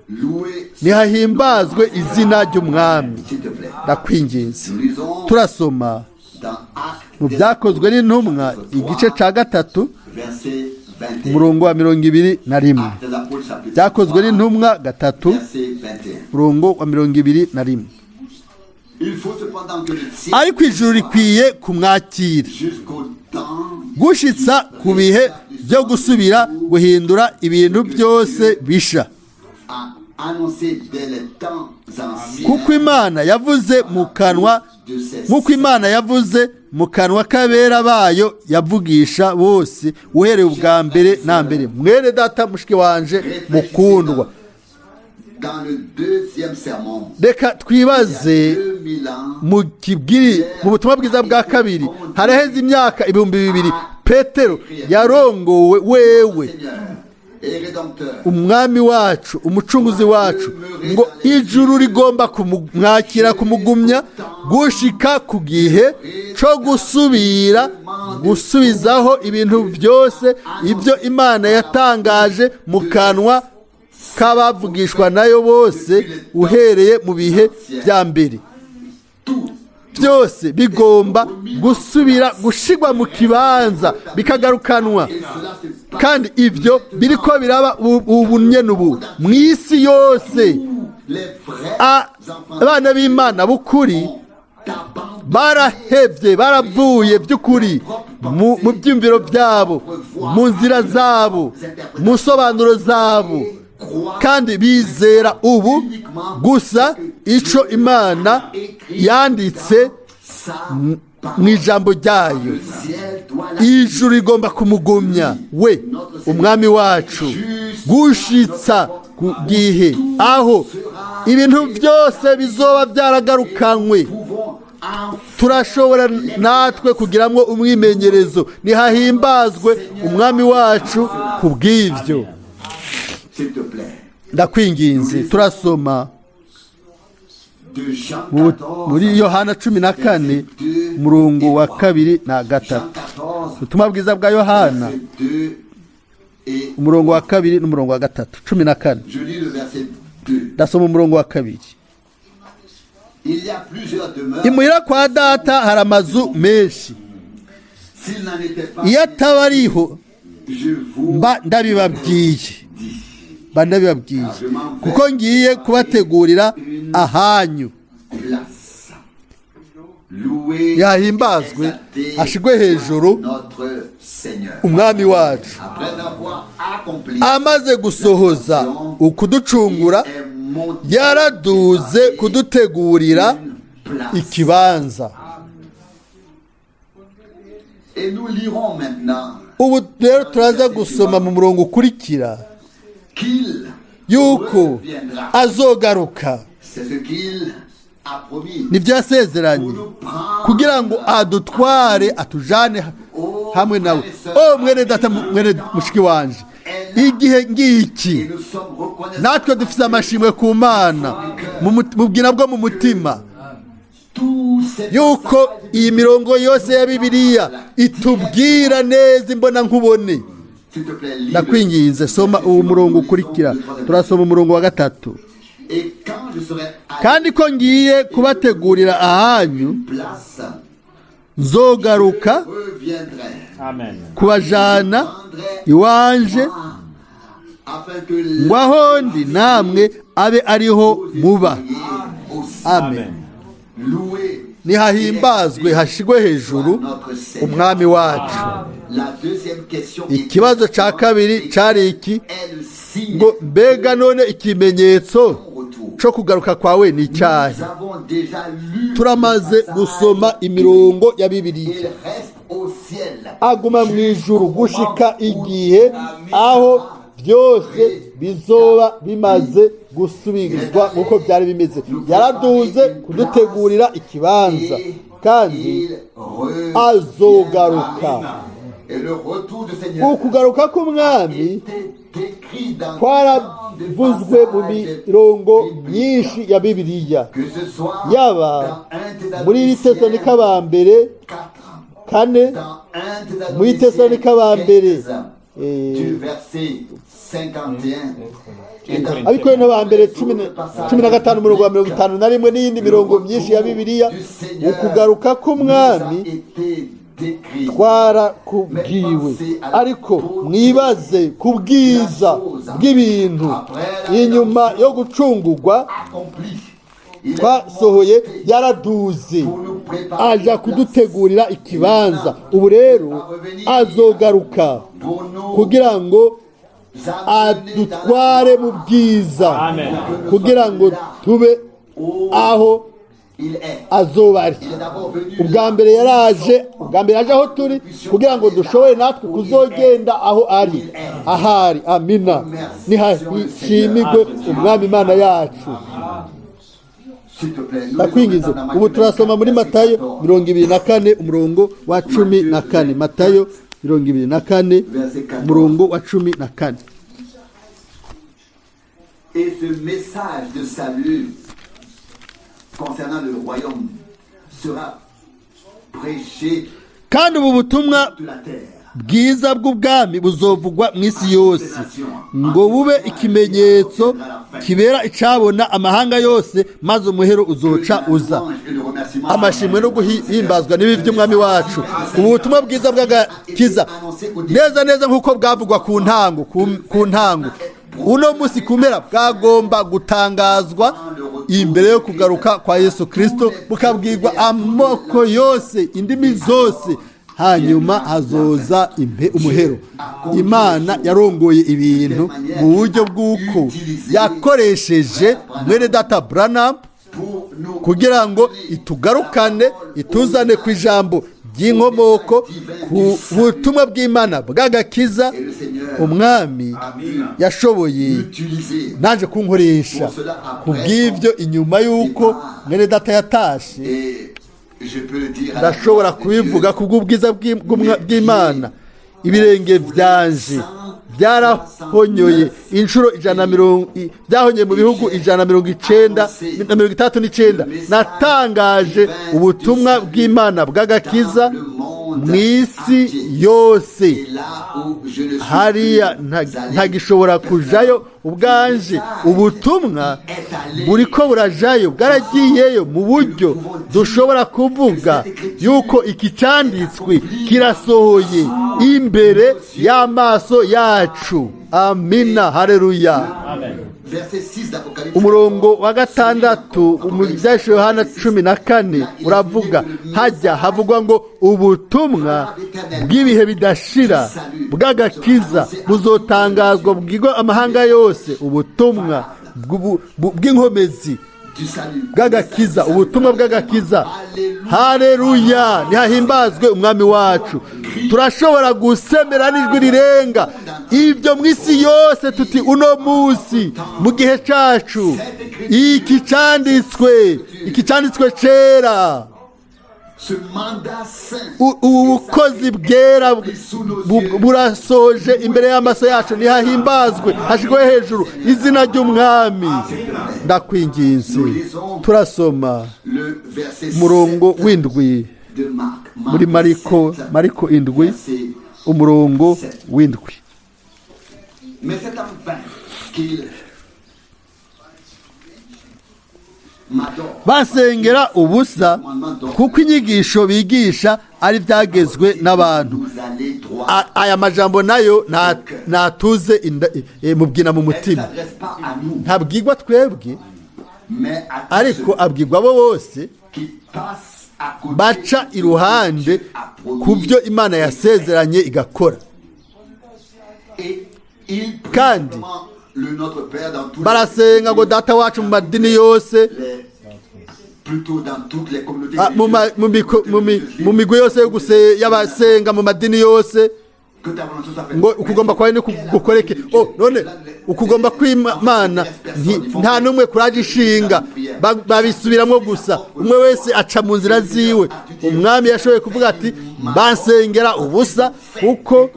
S2: Loué
S1: Nihahimbazwe izina ry'Umwami.
S2: s'il te plaît.
S1: Ndakwinginze.
S2: Nous lisons
S1: Turasoma
S2: dans Actes
S1: mu Byakozwe n'Intumwa, igice cya 3,
S2: verset 21.
S1: umurongo wa 21.
S2: Actes des Apôtres, chapitre
S1: Byakozwe
S2: 3,
S1: n'Intumwa 3,
S2: verset 21.
S1: umurongo wa 21.
S2: Il faut cependant que le ciel
S1: Ariko ijuru rikwiye kumwakira
S2: jusqu'au temps
S1: gushitsa ku bihe byo gusubira guhindura ibintu byose bisha.
S2: annoncé dès les temps anciens
S1: Kuko Imana yavuze mu kanwa,
S2: de ses
S1: nk'uko Imana yavuze mu kanwa k'abera bayo yavugisha bose uhereye ubwa mbere na mbere. Mwene data, mushiki wanje mukundwa,
S2: Dans le deuxième sermon,
S1: reka twibaze
S2: il y a 2000 ans,
S1: mu kibwiri mu butumwa bwiza bwa kabiri, haraheze imyaka 2000, Petero yarongowe wewe
S2: Seigneur et Rédempteur,
S1: Umwami wacu, Umucunguzi wacu, ngo ijuru rigomba kumwakira, kumugumya gushika ku gihe cyo gusubira gusubizaho ibintu byose, ibyo Imana yatangaje mu kanwa k'abavugishwa nayo bose uhereye mu bihe bya mbere.
S2: Tout
S1: Byose bigomba gusubira gushigwa mu kibanza, bikagarukanwa.
S2: Et cela se passe
S1: Kandi ibyo biriko biraba ubu nyene, ubu mu isi yose.
S2: Les vrais enfants
S1: Abana b'Imana b'ukuri
S2: ont abandonné
S1: barahevye, baravuye by'ukuri mu byumviro byabo, mu nzira zabo, mu nsobanuro zabo, kandi bizera ubu gusa ico Imana yanditse
S2: sa
S1: mu ijambo ryayo.
S2: Le ciel doit la
S1: Ijuru rigomba kumugumya we, Umwami wacu, gushitsa ku gihe aho ibintu byose bizoba byaragarukanywe.
S2: Pouvons enfin
S1: Turashobora natwe kugiramwo umwimenyerezo. Nihahimbazwe Umwami wacu ku bw'ibyo.
S2: S'il te plaît.
S1: Ndakwinginze, turasoma
S2: De Jean 14,
S1: muri Yohana 14, umurongo wa 2 na 3.
S2: Jean 14,
S1: Ubutumwa bwiza bwa Yohana,
S2: verset 2 et
S1: umurongo wa 2 n'umurongo wa 3, 14.
S2: Je lis le verset 2.
S1: Ndasoma umurongo wa 2.
S2: Il y a plusieurs demeures.
S1: Imuhira kwa Data hari amazu menshi.
S2: S'il n'en était pas,
S1: Iyo ataba ariho,
S2: je vous
S1: mba ndabibabwiye
S2: dis.
S1: mba ndabibabwiye kuko ngiye kubategurira ahanyu.
S2: Place. Loué,
S1: Yahimbazwe,
S2: exalté
S1: ashigwe hejuru
S2: notre Seigneur.
S1: Umwami wacu.
S2: Après avoir accompli,
S1: Amaze gusohoza ukuducungura,
S2: il est monté
S1: yaraduze kudutegurira
S2: une place.
S1: ikibanza.
S2: Et nous lirons maintenant
S1: Ubu rero turaza gusoma mu murongo ukurikira
S2: qu'il
S1: yuko
S2: reviendra.
S1: azogaruka.
S2: C'est ce qu'il a promis.
S1: Nibyo yasezeranye
S2: Pour nous prendre
S1: kugira ngo adutware, atujane hamwe nawe. Oh, mwene data, mwene mushiki wanje, igihe ngiki,
S2: Et nous sommes reconnaissants
S1: natwe dufite amashimwe ku Mana mu bwina bwo mu mutima
S2: tous ces
S1: yuko
S2: passages.
S1: iyi mirongo yose ya Bibiliya itubwira neza imbona nkubone.
S2: S'il te plaît, lis
S1: Ndakwinginze, soma uwo murongo ukurikira. Turasoma umurongo wa 3.
S2: Et quand je serai à
S1: Kandi ko ngiye kubategurira ahanyu,
S2: place,
S1: nzogaruka
S2: reviendrai.
S3: Amen.
S1: kubajana
S2: Prendrai
S1: iwanje,
S2: afin que
S1: ngo aho ndi namwe abe ariho muba.
S2: aussi.
S1: Amen.
S2: Loué
S1: Nihahimbazwe, hashigwe hejuru
S2: notre Seigneur.
S1: Umwami wacu.
S2: La deuxième question
S1: Ikibazo cya kabiri cyari iki,
S2: est le signe
S1: ngo mbega none ikimenyetso
S2: de ton retour.
S1: cyo kugaruka kwawe ni icyahe?
S2: Nous avons déjà lu
S1: Turamaze
S2: le passage.
S1: gusoma imirongo ya Bibiliya.
S2: Il reste au ciel.
S1: Aguma mu ijuru gushika igihe aho byose bizoba bimaze gusubizwa nk'uko byari bimeze. Yaraduze kudutegurira ikibanza,
S2: Et
S1: kandi
S2: il reviendra.
S1: azogaruka.
S2: Et le retour du Seigneur
S1: Ukugaruka k'Umwami
S2: était décrit dans tant de
S1: kwaravuzwe mu
S2: passages
S1: mirongo
S2: bibliques.
S1: myinshi ya Bibiliya,
S2: Que ce soit
S1: yaba
S2: dans 1
S1: muri Tesalonike ba mbere
S2: 4,
S1: 4,
S2: dans 1
S1: muri Tesalonike ba mbere
S2: Thessaloniciens 15, du verset 51 et dans
S1: Abikorintho ba mbere 15, umurongo wa 51, n'iyindi mirongo myinshi ya Bibiliya. Ukugaruka k'Umwami
S2: nous a été décrit.
S1: twarakubwiwe. Ariko mwibaze ku bwiza bw'ibintu: inyuma yo gucungurwa
S2: Accompli. Il est
S1: twasohoye,
S2: monté
S1: yaraduze
S2: pour nous préparer
S1: aja
S2: une place,
S1: kudutegurira ikibanza. Ubu rero azogaruka
S2: pour nous
S1: kugira ngo adutware mu bwiza
S3: Amen.
S1: Kugira ngo tube aho
S2: Il est.
S1: azoba ari.
S2: Il est d'abord venu
S1: Ubwa mbere yaraje, ubwa mbere yaje aho turi kugira ngo dushobore natwe kuzogenda aho ari, ahari. Amina, nihashimigwe Umwami Imana yacu.
S2: S'il te plaît, nous
S1: Ndakwingize.
S2: lisons maintenant
S1: Ubu turasoma muri
S2: Matthieu
S1: Matayo
S2: 24,
S1: 24, umurongo wa 14. Matayo 24, umurongo wa 14.
S2: Et ce message de salut concernant le royaume sera prêché
S1: Kandi ubu butumwa
S2: de la terre.
S1: bwiza bw'ubwami buzovugwa mu isi yose ngo bube ikimenyetso kibera icabona amahanga yose, maze umuhero uzoca uza. Amashimwe no guhimbazwa n'ibi by'Umwami wacu. Ubu butumwa bwiza bw'agakiza, neza neza nk'uko bwavugwa ku ntango, ku ntango, uno munsi ku mpera bwagomba gutangazwa imbere yo kugaruka kwa Yesu Kirisito, bukabwirwa amoko yose, indimi zose, hanyuma hazoza umuhero. Imana yarongoye ibintu mu buryo bw'uko yakoresheje mwene data Branham
S2: Pour nous
S1: kugira ngo itugarukane, ituzane ku ijambo ry'inkomoko, ku butumwa bw'Imana bw'agakiza. Umwami yashoboye
S2: utiliser.
S1: naje kunkoresha ku bw'ibyo inyuma y'uko mwene data yatashe.
S2: Et je peux le dire à la
S1: Ndashobora
S2: gloire de Dieu,
S1: kubivuga ku bw'ubwiza bw'Imana, ibirenge byanje byarahonyoye inshuro ijana na mirongo byahonyoye mu bihugu 169. Natangaje ubutumwa bw'Imana bw'agakiza mu isi yose.
S2: Et là où je ne suis
S1: Hariya
S2: plus allé,
S1: ntagishobora kujayo ubwanje, ubutumwa buriko burajayo, bwaragiyeyo mu buryo dushobora kuvuga yuko iki cyanditswe kirasohoye imbere y'amaso yacu. Amina, haleluya.
S3: Amen.
S2: Verset 6 d'Apocalypse.
S1: Umurongo wa 6 mu Byahise Yohana 14 uravuga, hajya havugwa ngo ubutumwa bw'ibihe bidashira bw'agakiza buzotangazwa bwigwa amahanga yose, ubutumwa bw'inkomezi
S2: Du salut.
S1: bw'agakiza, ubutumwa bw'agakiza. Haleluya, ntihahimbazwe Umwami wacu. Turashobora gusemera n'ijwi rirenga ibyo mu isi yose tuti uno munsi mu gihe cacu iki canditswe, iki canditswe cera,
S2: Ce mandat saint
S1: ubu bukozi bwera burasoje imbere y'amaso yacu. Ntihahimbazwe, hashyirwe hejuru izina ry'Umwami. Ndakwinginze. Turasoma
S2: le verset
S1: umurongo
S2: 7
S1: w'indwi
S2: de Marc.
S1: muri Mariko,
S2: Marc 7,
S1: Mariko 7,
S2: verset
S1: umurongo w'indwi.
S2: Mais c'est en vain qu'il m'adore.
S1: Basengera ubusa kuko inyigisho bigisha ari ibyagezwe n'abantu.
S2: Nous aller droit.
S1: Aya majambo nayo natuze mubwina mu
S2: Elle
S1: mutima.
S2: s'adresse pas à nous,
S1: Ntabwigwa twebwe,
S2: mais à tous
S1: ariko
S2: ceux
S1: abwirwa abo bose
S2: qui passent à côté
S1: baca
S2: de ce que
S1: iruhande
S2: Dieu a promis.
S1: ku byo Imana yasezeranye igakora.
S2: Et ils prient
S1: Kandi
S2: simplement le Notre Père dans tous les
S1: barasenga ngo Data wacu mu madini yose,
S2: plutôt dans toutes les communautés
S1: mu ma- mu miko- mu mi- mu migwi yose yo y'abasenga mu madini yose,
S2: que ta volonté soit faite.
S1: ngo ukugomba kwawe ni gukoreke. Oh, none ukugomba kw'Imana nta n'umwe kuraje ishinga. Babisubiramo gusa, umwe wese aca mu nzira ziwe. Umwami yashoboye kuvuga ati bansengera ubusa kuko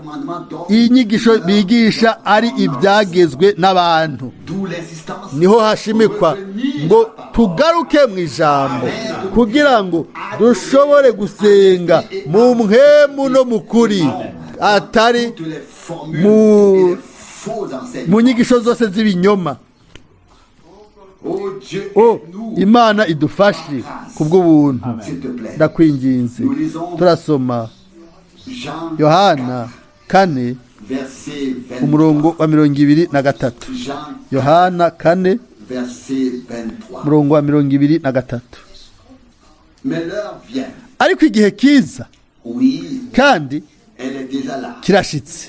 S1: inyigisho bigisha ari ibyagezwe n'abantu.
S2: D'où l'insistance
S1: Niho hashimikwa ngo tugaruke mu ijambo kugira ngo dushobore gusenga mu mpemu no mu kuri, atari
S2: toutes les formules et les faux enseignements.
S1: mu nyigisho zose z'ibinyoma.
S2: Oh Dieu,
S1: O
S2: aide-nous,
S1: Imana idufashe ku bw'ubuntu.
S2: s'il te plaît.
S1: Ndakwinginze. Turasoma
S2: Jean
S1: Yohana 4,
S2: verset 23.
S1: umurongo wa 23.
S2: Jean
S1: Yohana 4,
S2: verset 23.
S1: umurongo wa 23.
S2: Mais l'heure vient.
S1: Ariko igihe kiza,
S2: Oui,
S1: kandi
S2: elle est déjà là.
S1: kirashitse.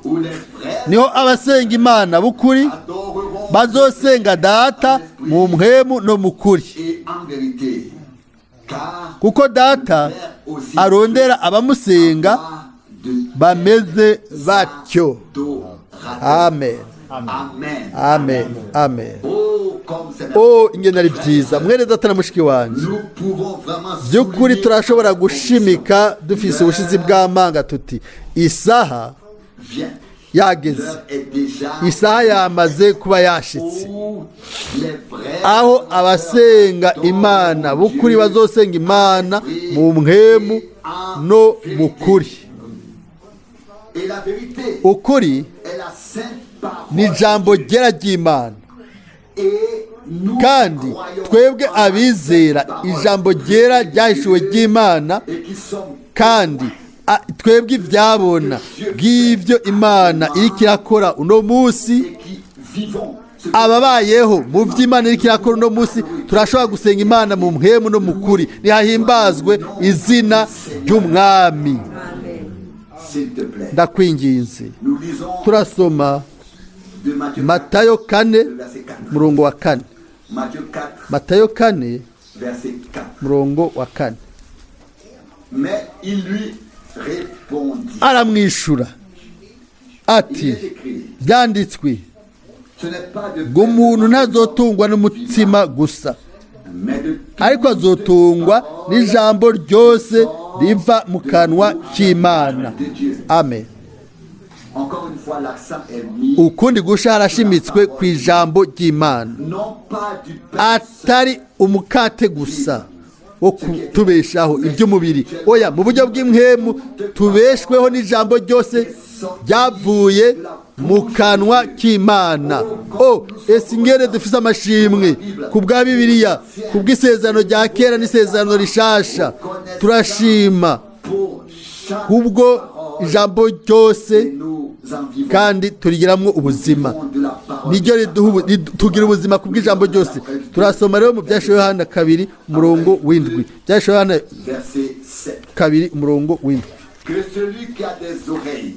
S2: Où les vrais
S1: Niho abasenga Imana b'ukuri
S2: adoreront
S1: bazosenga Data mu mpwemu no mu kuri,
S2: et en vérité. Car
S1: kuko Data arondera abamusenga
S2: pas de
S1: bameze batyo.
S2: adorateurs.
S1: Amen.
S2: Amen.
S1: Amen, amen.
S2: Oh, comme c'est
S1: O, ingene ari byiza, mwene Data na mushiki wanjye!
S2: Nous pouvons vraiment
S1: By'ukuri
S2: souligner
S1: turashobora gushimika dufise ubushizi bw'amanga tuti isaha
S2: Viens.
S1: yageze,
S2: L'heure est déjà
S1: isaha yamaze kuba yashitse,
S2: où les vrais
S1: aho abasenga Imana b'ukuri bazosenga Imana mu mpwemu no mu kuri.
S2: Et la vérité
S1: Ukuri
S2: est la sainte parole.
S1: ni ijambo ryera ry'Imana,
S2: Et nous
S1: kandi
S2: croyons
S1: twebwe
S2: en la
S1: abizera
S2: sainte parole.
S1: ijambo ryera ryahishuwe ry'Imana,
S2: Et qui sommes
S1: kandi twebwe ibyabona bw'ibyo Imana iriko irakora uno munsi,
S2: et qui vivons ce que
S1: ababayeho mu by'Imana iriko irakora uno munsi, turashobora gusenga Imana mu mpwemu no mu kuri. Nihahimbazwe izina ry'Umwami.
S2: S'il te plaît.
S1: Ndakwinginze.
S2: Nous lisons
S1: Turasoma
S2: de Matthieu 4,
S1: Matayo 4,
S2: le verset 4.
S1: murongo wa 4.
S2: Matthieu 4,
S1: Matayo 4,
S2: verset 4.
S1: murongo wa 4.
S2: Mais il lui répondit.
S1: Aramwishura ati:
S2: Il est écrit,
S1: Byanditswe
S2: ce n'est pas de
S1: ngo umuntu ntazotungwa n'umutsima gusa,
S2: mais de toute
S1: ariko azotungwa n'ijambo ryose riva mu kanwa k'Imana.
S2: de Dieu.
S1: Amen.
S2: Encore une fois, l'accent est mis
S1: Ukundi gusha harashimitswe ku ijambo ry'Imana,
S2: non pas du pain
S1: atari umukate gusa wo kutubeshaho iby'umubiri, oya, mu buryo bw'impwemu tubeshweho n'ijambo ryose ryavuye mu kanwa k'Imana. O, ese ingene dufise amashimwe ku bwa Bibiliya, ku bw'isezerano rya kera n'isezerano rishasha! Turashima
S2: pour chaque
S1: kubwo
S2: parole
S1: ijambo ryose,
S2: et nous en vivons.
S1: kandi turigiramwo ubuzima.
S2: Vivons de la parole.
S1: Niryo riduha tugira ubuzima ku bw'ijambo ryose. Turasoma rero mu Byashiwe Yohana 2, umurongo w'7. Byashiwe Yohana
S2: Verset 7.
S1: 2, umurongo w'7.
S2: Que celui qui a des oreilles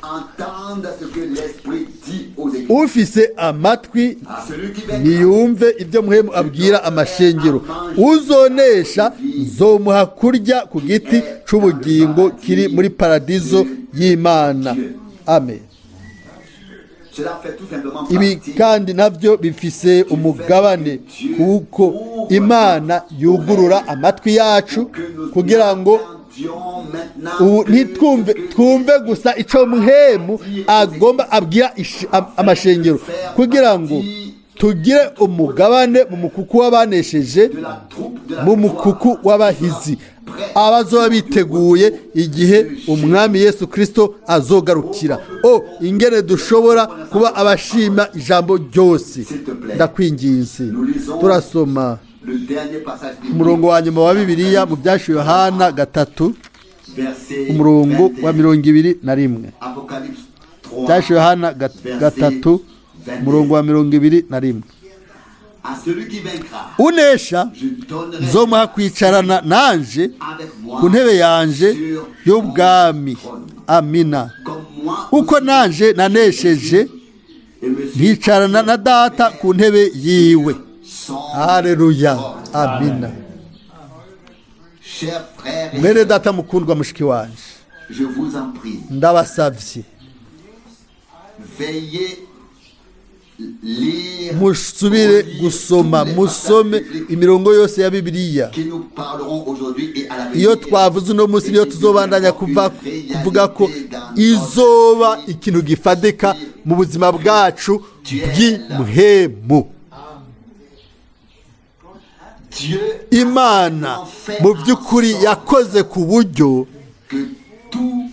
S2: entende ce que l'Esprit dit aux églises.
S1: Ufise amatwi
S2: À celui qui vaincra,
S1: niyumve ibyo Muhemu abwira amashengero. Uzonesha nzomuha kurya ku giti c'ubugingo kiri muri paradizo y'Imana. Amen.
S2: Cela fait tout simplement
S1: Ibi
S2: partie
S1: kandi nabyo bifise umugabane kuko Imana yugurura amatwi yacu
S2: que nous
S1: kugira ngo
S2: entendions maintenant
S1: ubu
S2: que
S1: ntitwumve
S2: ce que
S1: twumve gusa ico Muhemu agomba abwira amashengero, kugira ngo tugire umugabane mu mukuku w'abanesheje,
S2: de la troupe de la
S1: mu mukuku w'abahizi, abazoba biteguye igihe Umwami Yesu Kirisito azogarukira. O, ingene dushobora kuba abashima ijambo ryose! Ndakwinginze. Turasoma
S2: Le dernier passage biblique,
S1: umurongo wa nyuma wa Bibiliya mu Byashiwe Yohana 3,
S2: verset
S1: umurongo wa
S2: 21.
S1: 21.
S2: Apocalypse 3,
S1: Byashiwe Yohana 3, umurongo wa 21.
S2: À celui qui vaincra,
S1: Unesha
S2: je donnerai
S1: nzomuha kwicarana nanje
S2: avec moi
S1: ku ntebe yanje
S2: sur
S1: y'ubwami.
S2: mon trône.
S1: Amina.
S2: Comme moi
S1: Kuko
S2: aussi,
S1: nanje nanesheje
S2: et me suis
S1: nkicarana na Data ku ntebe yiwe.
S2: son
S1: Haleluya.
S2: trône.
S1: Amina.
S2: Chers frères et
S1: Mwene
S2: sœurs,
S1: Data mukundwa, mushiki wanje,
S2: je vous en prie,
S1: ndabasavye,
S2: veillez lire,
S1: musubire
S2: relire
S1: gusoma,
S2: tous les
S1: musome
S2: passages bibliques
S1: imirongo yose ya Bibiliya
S2: qui nous parlerons aujourd'hui et à l'avenir.
S1: iyo twavuze uno munsi, niyo tuzobandanya kuva kuvuga ko izoba ikintu gifadika mu buzima bwacu bw'imuhemu.
S2: Dieu
S1: Imana mu by'ukuri yakoze ku buryo
S2: que tout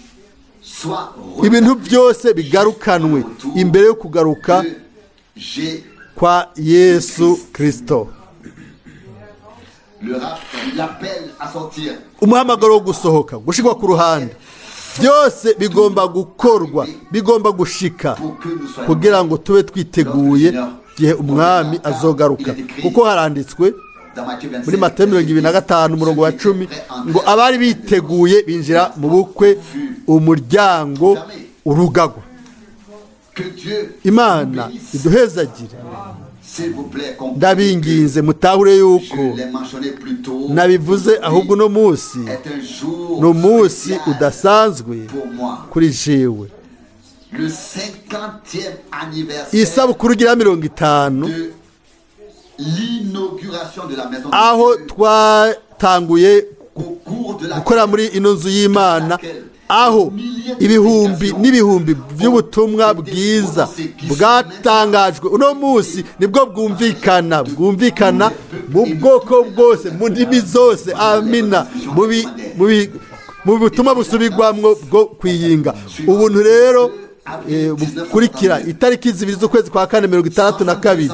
S2: soit
S1: ibintu byose bigarukanwe imbere yo kugaruka
S2: de Jésus.
S1: kwa Yesu Kirisito.
S2: L'appel à sortir
S1: Umuhamagaro wo gusohoka, gushirwa ku ruhande, byose bigomba gukorwa, bigomba gushika
S2: pour que nous soyons
S1: kugira ngo tube twiteguye igihe Umwami azogaruka, kuko haranditswe
S2: dans Matthieu 25,
S1: muri Matayo 25, umurongo wa 10, ngo abari biteguye binjira mu bukwe Umuryango urugagwa.
S2: Que Dieu
S1: Imana
S2: nous bénisse.
S1: iduhezagire.
S2: S'il vous plaît, comprenez
S1: Ndabinginze mutahure yuko
S2: que je l'ai mentionné plus tôt.
S1: nabivuze, ahubwo uno munsi
S2: Est un jour
S1: ni umunsi
S2: spécial
S1: udasanzwe
S2: pour moi.
S1: kuri jewe.
S2: Le 50e anniversaire
S1: Isabukuru igira 50
S2: de l'inauguration de la maison
S1: aho
S2: de Dieu
S1: twatanguye
S2: au cours de la
S1: gukora muri ino nzu y'Imana, aho ibihumbi n'ibihumbi by'ubutumwa bwiza bwatangajwe, uno munsi nibwo bwumvikana mu bwoko bwose, mu ndimi zose, amina, mu butumwa busubirwamwo bwo kwiyinga ubuntu. Rero bukurikira itariki 2 z'ukwezi kwa kane 62,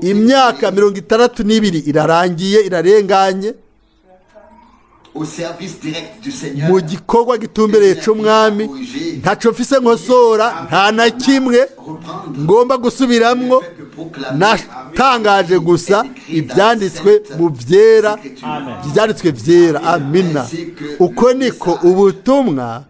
S1: imyaka 62 irarangiye, irarenganye
S2: au service direct du Seigneur.
S1: mu gikorwa gitumbereye c'Umwami. Ntaco mfise nkosora, nta na kimwe ngomba gusubiramwo. Natangaje gusa ibyanditswe mu byera, ibyanditswe vyera, amina. Uko niko ubutumwa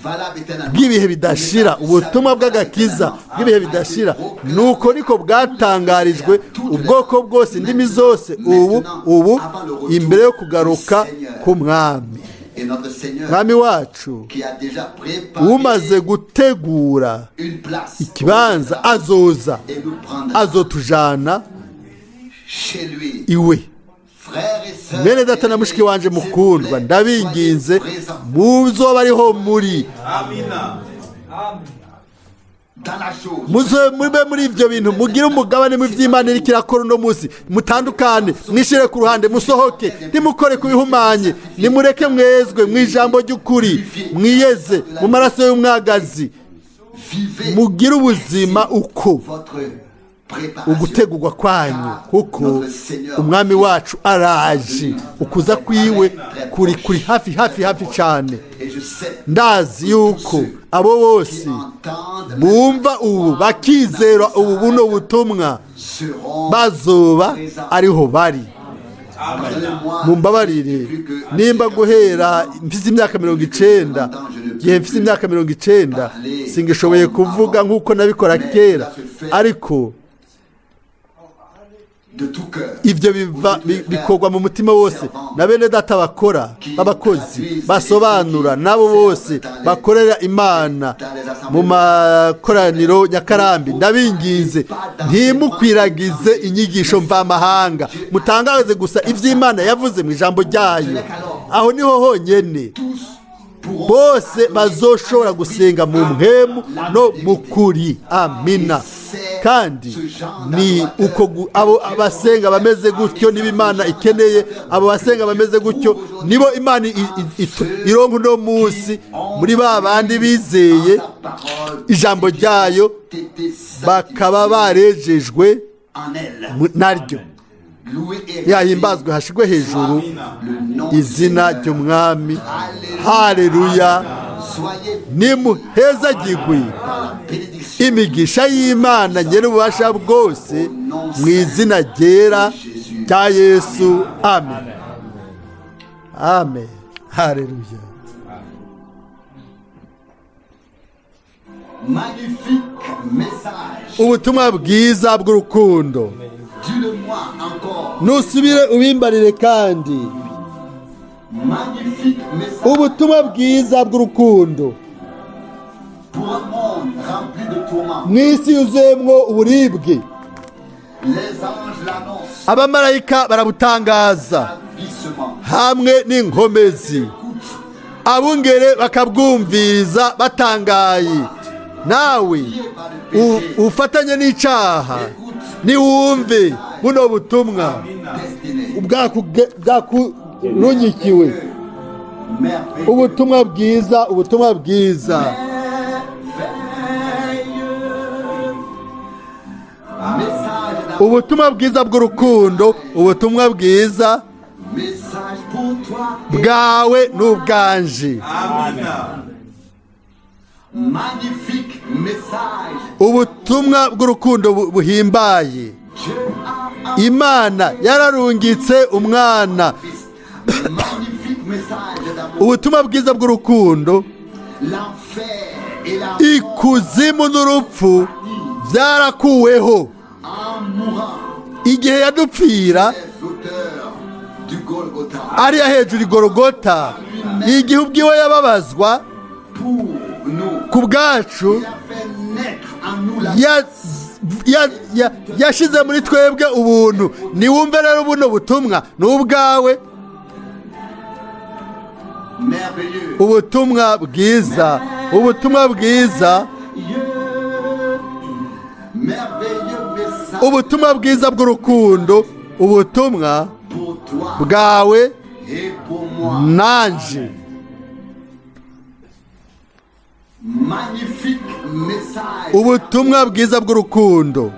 S2: Valable éternellement.
S1: bw'ibihe bidashira, ubutumwa bw'agakiza bw'ibihe bidashira, nuko niko bwatangarijwe ubwoko bwose, indimi zose, ubu imbere yo kugaruka k'Umwami.
S2: Et notre Seigneur
S1: Mwami wacu
S2: qui a déjà préparé
S1: umaze gutegura
S2: une place
S1: ikibanza azoza
S2: et nous prendra
S1: azotujana
S2: chez lui.
S1: iwe.
S2: Frères et sœurs,
S1: Mwene data na mushiki wanje mukundwa, ndabinginze muzoba ariho muri
S2: dans la chose.
S1: Muze mube muri ibyo bintu, mugire umugabane mu by'Imana iriko irakora uno munsi. Mutandukane, mwishire ku ruhande, musohoke, ntimukore ku bihumanye, nimureke mwezwe mu ijambo ry'ukuri, mwiyeze mu maraso y'umwagazi.
S2: Vivez
S1: Mugire ubuzima uko
S2: votre préparation.
S1: ugutegurwa kwanyu, kuko Umwami wacu araje. Ukuza kwiwe kuri hafi, hafi, hafi cyane.
S2: Et je sais
S1: Ndazi yuko abo bose
S2: qui entendent
S1: bumva ubu bakizera ubu buno butumwa
S2: seront
S1: bazoba ariho bari.
S2: Pardonnez-moi,
S1: Mumbabarire nimba guhera mfise imyaka 90, igihe mfise imyaka 90, singishoboye kuvuga nk'uko nabikora kera, ariko
S2: de tout cœur.
S1: Ibyo bikorwa mu mutima wose na bene data bakora b'abakozi basobanura, nabo bose bakorera Imana mu makoraniro nyakarambi. Ndabinginze ntimukwiragize inyigisho mvamahanga, mutangaze gusa iby'Imana yavuze mu ijambo ryayo. Aho niho honyene
S2: Tous pourront
S1: bose bazoshobora gusenga mu mpwemu no mu kuri, amina. Kandi ni uko abo basenga bameze gutyo nibo Imana ikeneye. Abo basenga bameze gutyo nibo Imana ironka uno munsi muri ba bandi bizeye
S2: sa parole
S1: ijambo ryayo,
S2: été
S1: bakaba barejejwe
S2: en elle.
S1: naryo.
S2: Loué et
S1: Yahimbazwe, hashigwe hejuru
S2: le nom du
S1: izina
S2: Seigneur.
S1: ry'Umwami. Haleluya!
S2: Soyez
S1: Nimuhezagirwe
S2: par la bénédiction
S1: imigisha y'Imana Nyir'ububasha bwose mu izina ryera rya Yesu. Amen, amen, haleluya!
S2: Magnifique message.
S1: Ubutumwa bwiza bw'urukundo.
S2: Dis-le-moi encore.
S1: Nusubire ubimbarire kandi.
S2: Magnifique message
S1: Ubutumwa bwiza bw'urukundo
S2: pour un monde rempli de tourments.
S1: Mu isi yuzuyemwo uburibwe.
S2: Les anges l'annoncent
S1: Abamarayika barabutangaza
S2: ravissement.
S1: hamwe n'inkomezi.
S2: Écoute,
S1: Abungere bakabwumviriza batangaye. Nawe ufatanye n'icaha, niwumve buno butumwa
S2: destiné.
S1: bwakurunyikiwe.
S2: Merveilleux.
S1: Ubutumwa bwiza, ubutumwa bwiza.
S2: Merveilleux. Message d'amour.
S1: Ubutumwa bwiza bw'urukundo, ubutumwa bwiza
S2: Message pour toi. Et
S1: bwawe n'ubwanje.
S2: magnifique message.
S1: Ubutumwa bw'urukundo buhimbaye.
S2: Dieu a un
S1: Imana yararungitse umwana.
S2: fils. Magnifique message d'amour.
S1: Ubutumwa bwiza bw'urukundo.
S2: L'enfer et la mort
S1: Ikuzimu n'urupfu byarakuweho
S2: en mourant.
S1: Igihe yadupfira
S2: Les auteurs du Golgotha
S1: ariya hejuru igorogota, igihe ubwiwe yababazwa
S2: pour nous.
S1: ku bwacu,
S2: Il a fait naître en nous la
S1: yashize muri twebwe ubuntu. Niwumve rero buno butumwa ni ubwawe.
S2: Merveilleux.
S1: Ubutumwa bwiza, ubutumwa bwiza.
S2: Merveilleux message
S1: Ubutumwa bwiza bw'urukundo, ubutumwa
S2: pour toi
S1: bwawe
S2: et pour moi.
S1: nanje.
S2: Magnifique message
S1: Ubutumwa bwiza bw'urukundo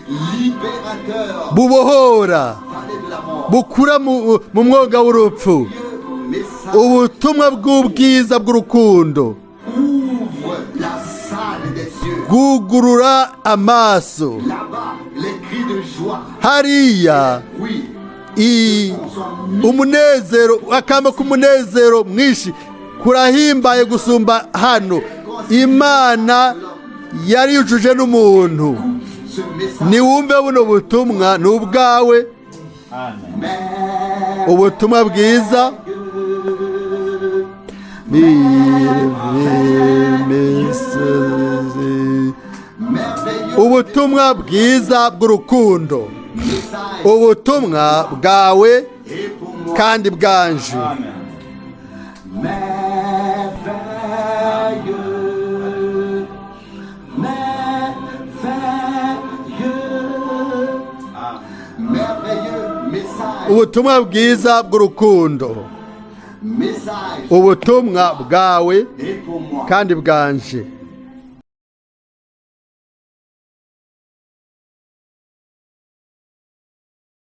S2: libérateur
S1: bubohora,
S2: vallée de la mort.
S1: Bukura mu mwonga w'urupfu.
S2: Message
S1: Ubutumwa bw'ubwiza bw'urukundo
S2: ouvre la salle des cieux.
S1: bwugurura amaso.
S2: Là-bas, les cris de joie.
S1: Hariya
S2: Oui,
S1: i umunezero, akamo k'umunezero mwinshi kurahimbaye gusumba hano. Imana yari yujuje n'umuntu.
S2: Ce message.
S1: Niwumve buno butumwa ni ubwawe. Ubutumwa bwiza.
S2: Merveilleux
S1: Ubutumwa bwiza bw'urukundo,
S2: message
S1: ubutumwa bwawe
S2: et pour moi.
S1: kandi bwanje.
S2: Merveilleux, merveilleux, merveilleux message,
S1: Ubutumwa bwiza bw'urukundo,
S2: message
S1: ubutumwa bwawe
S2: et pour moi.
S1: kandi bwanje.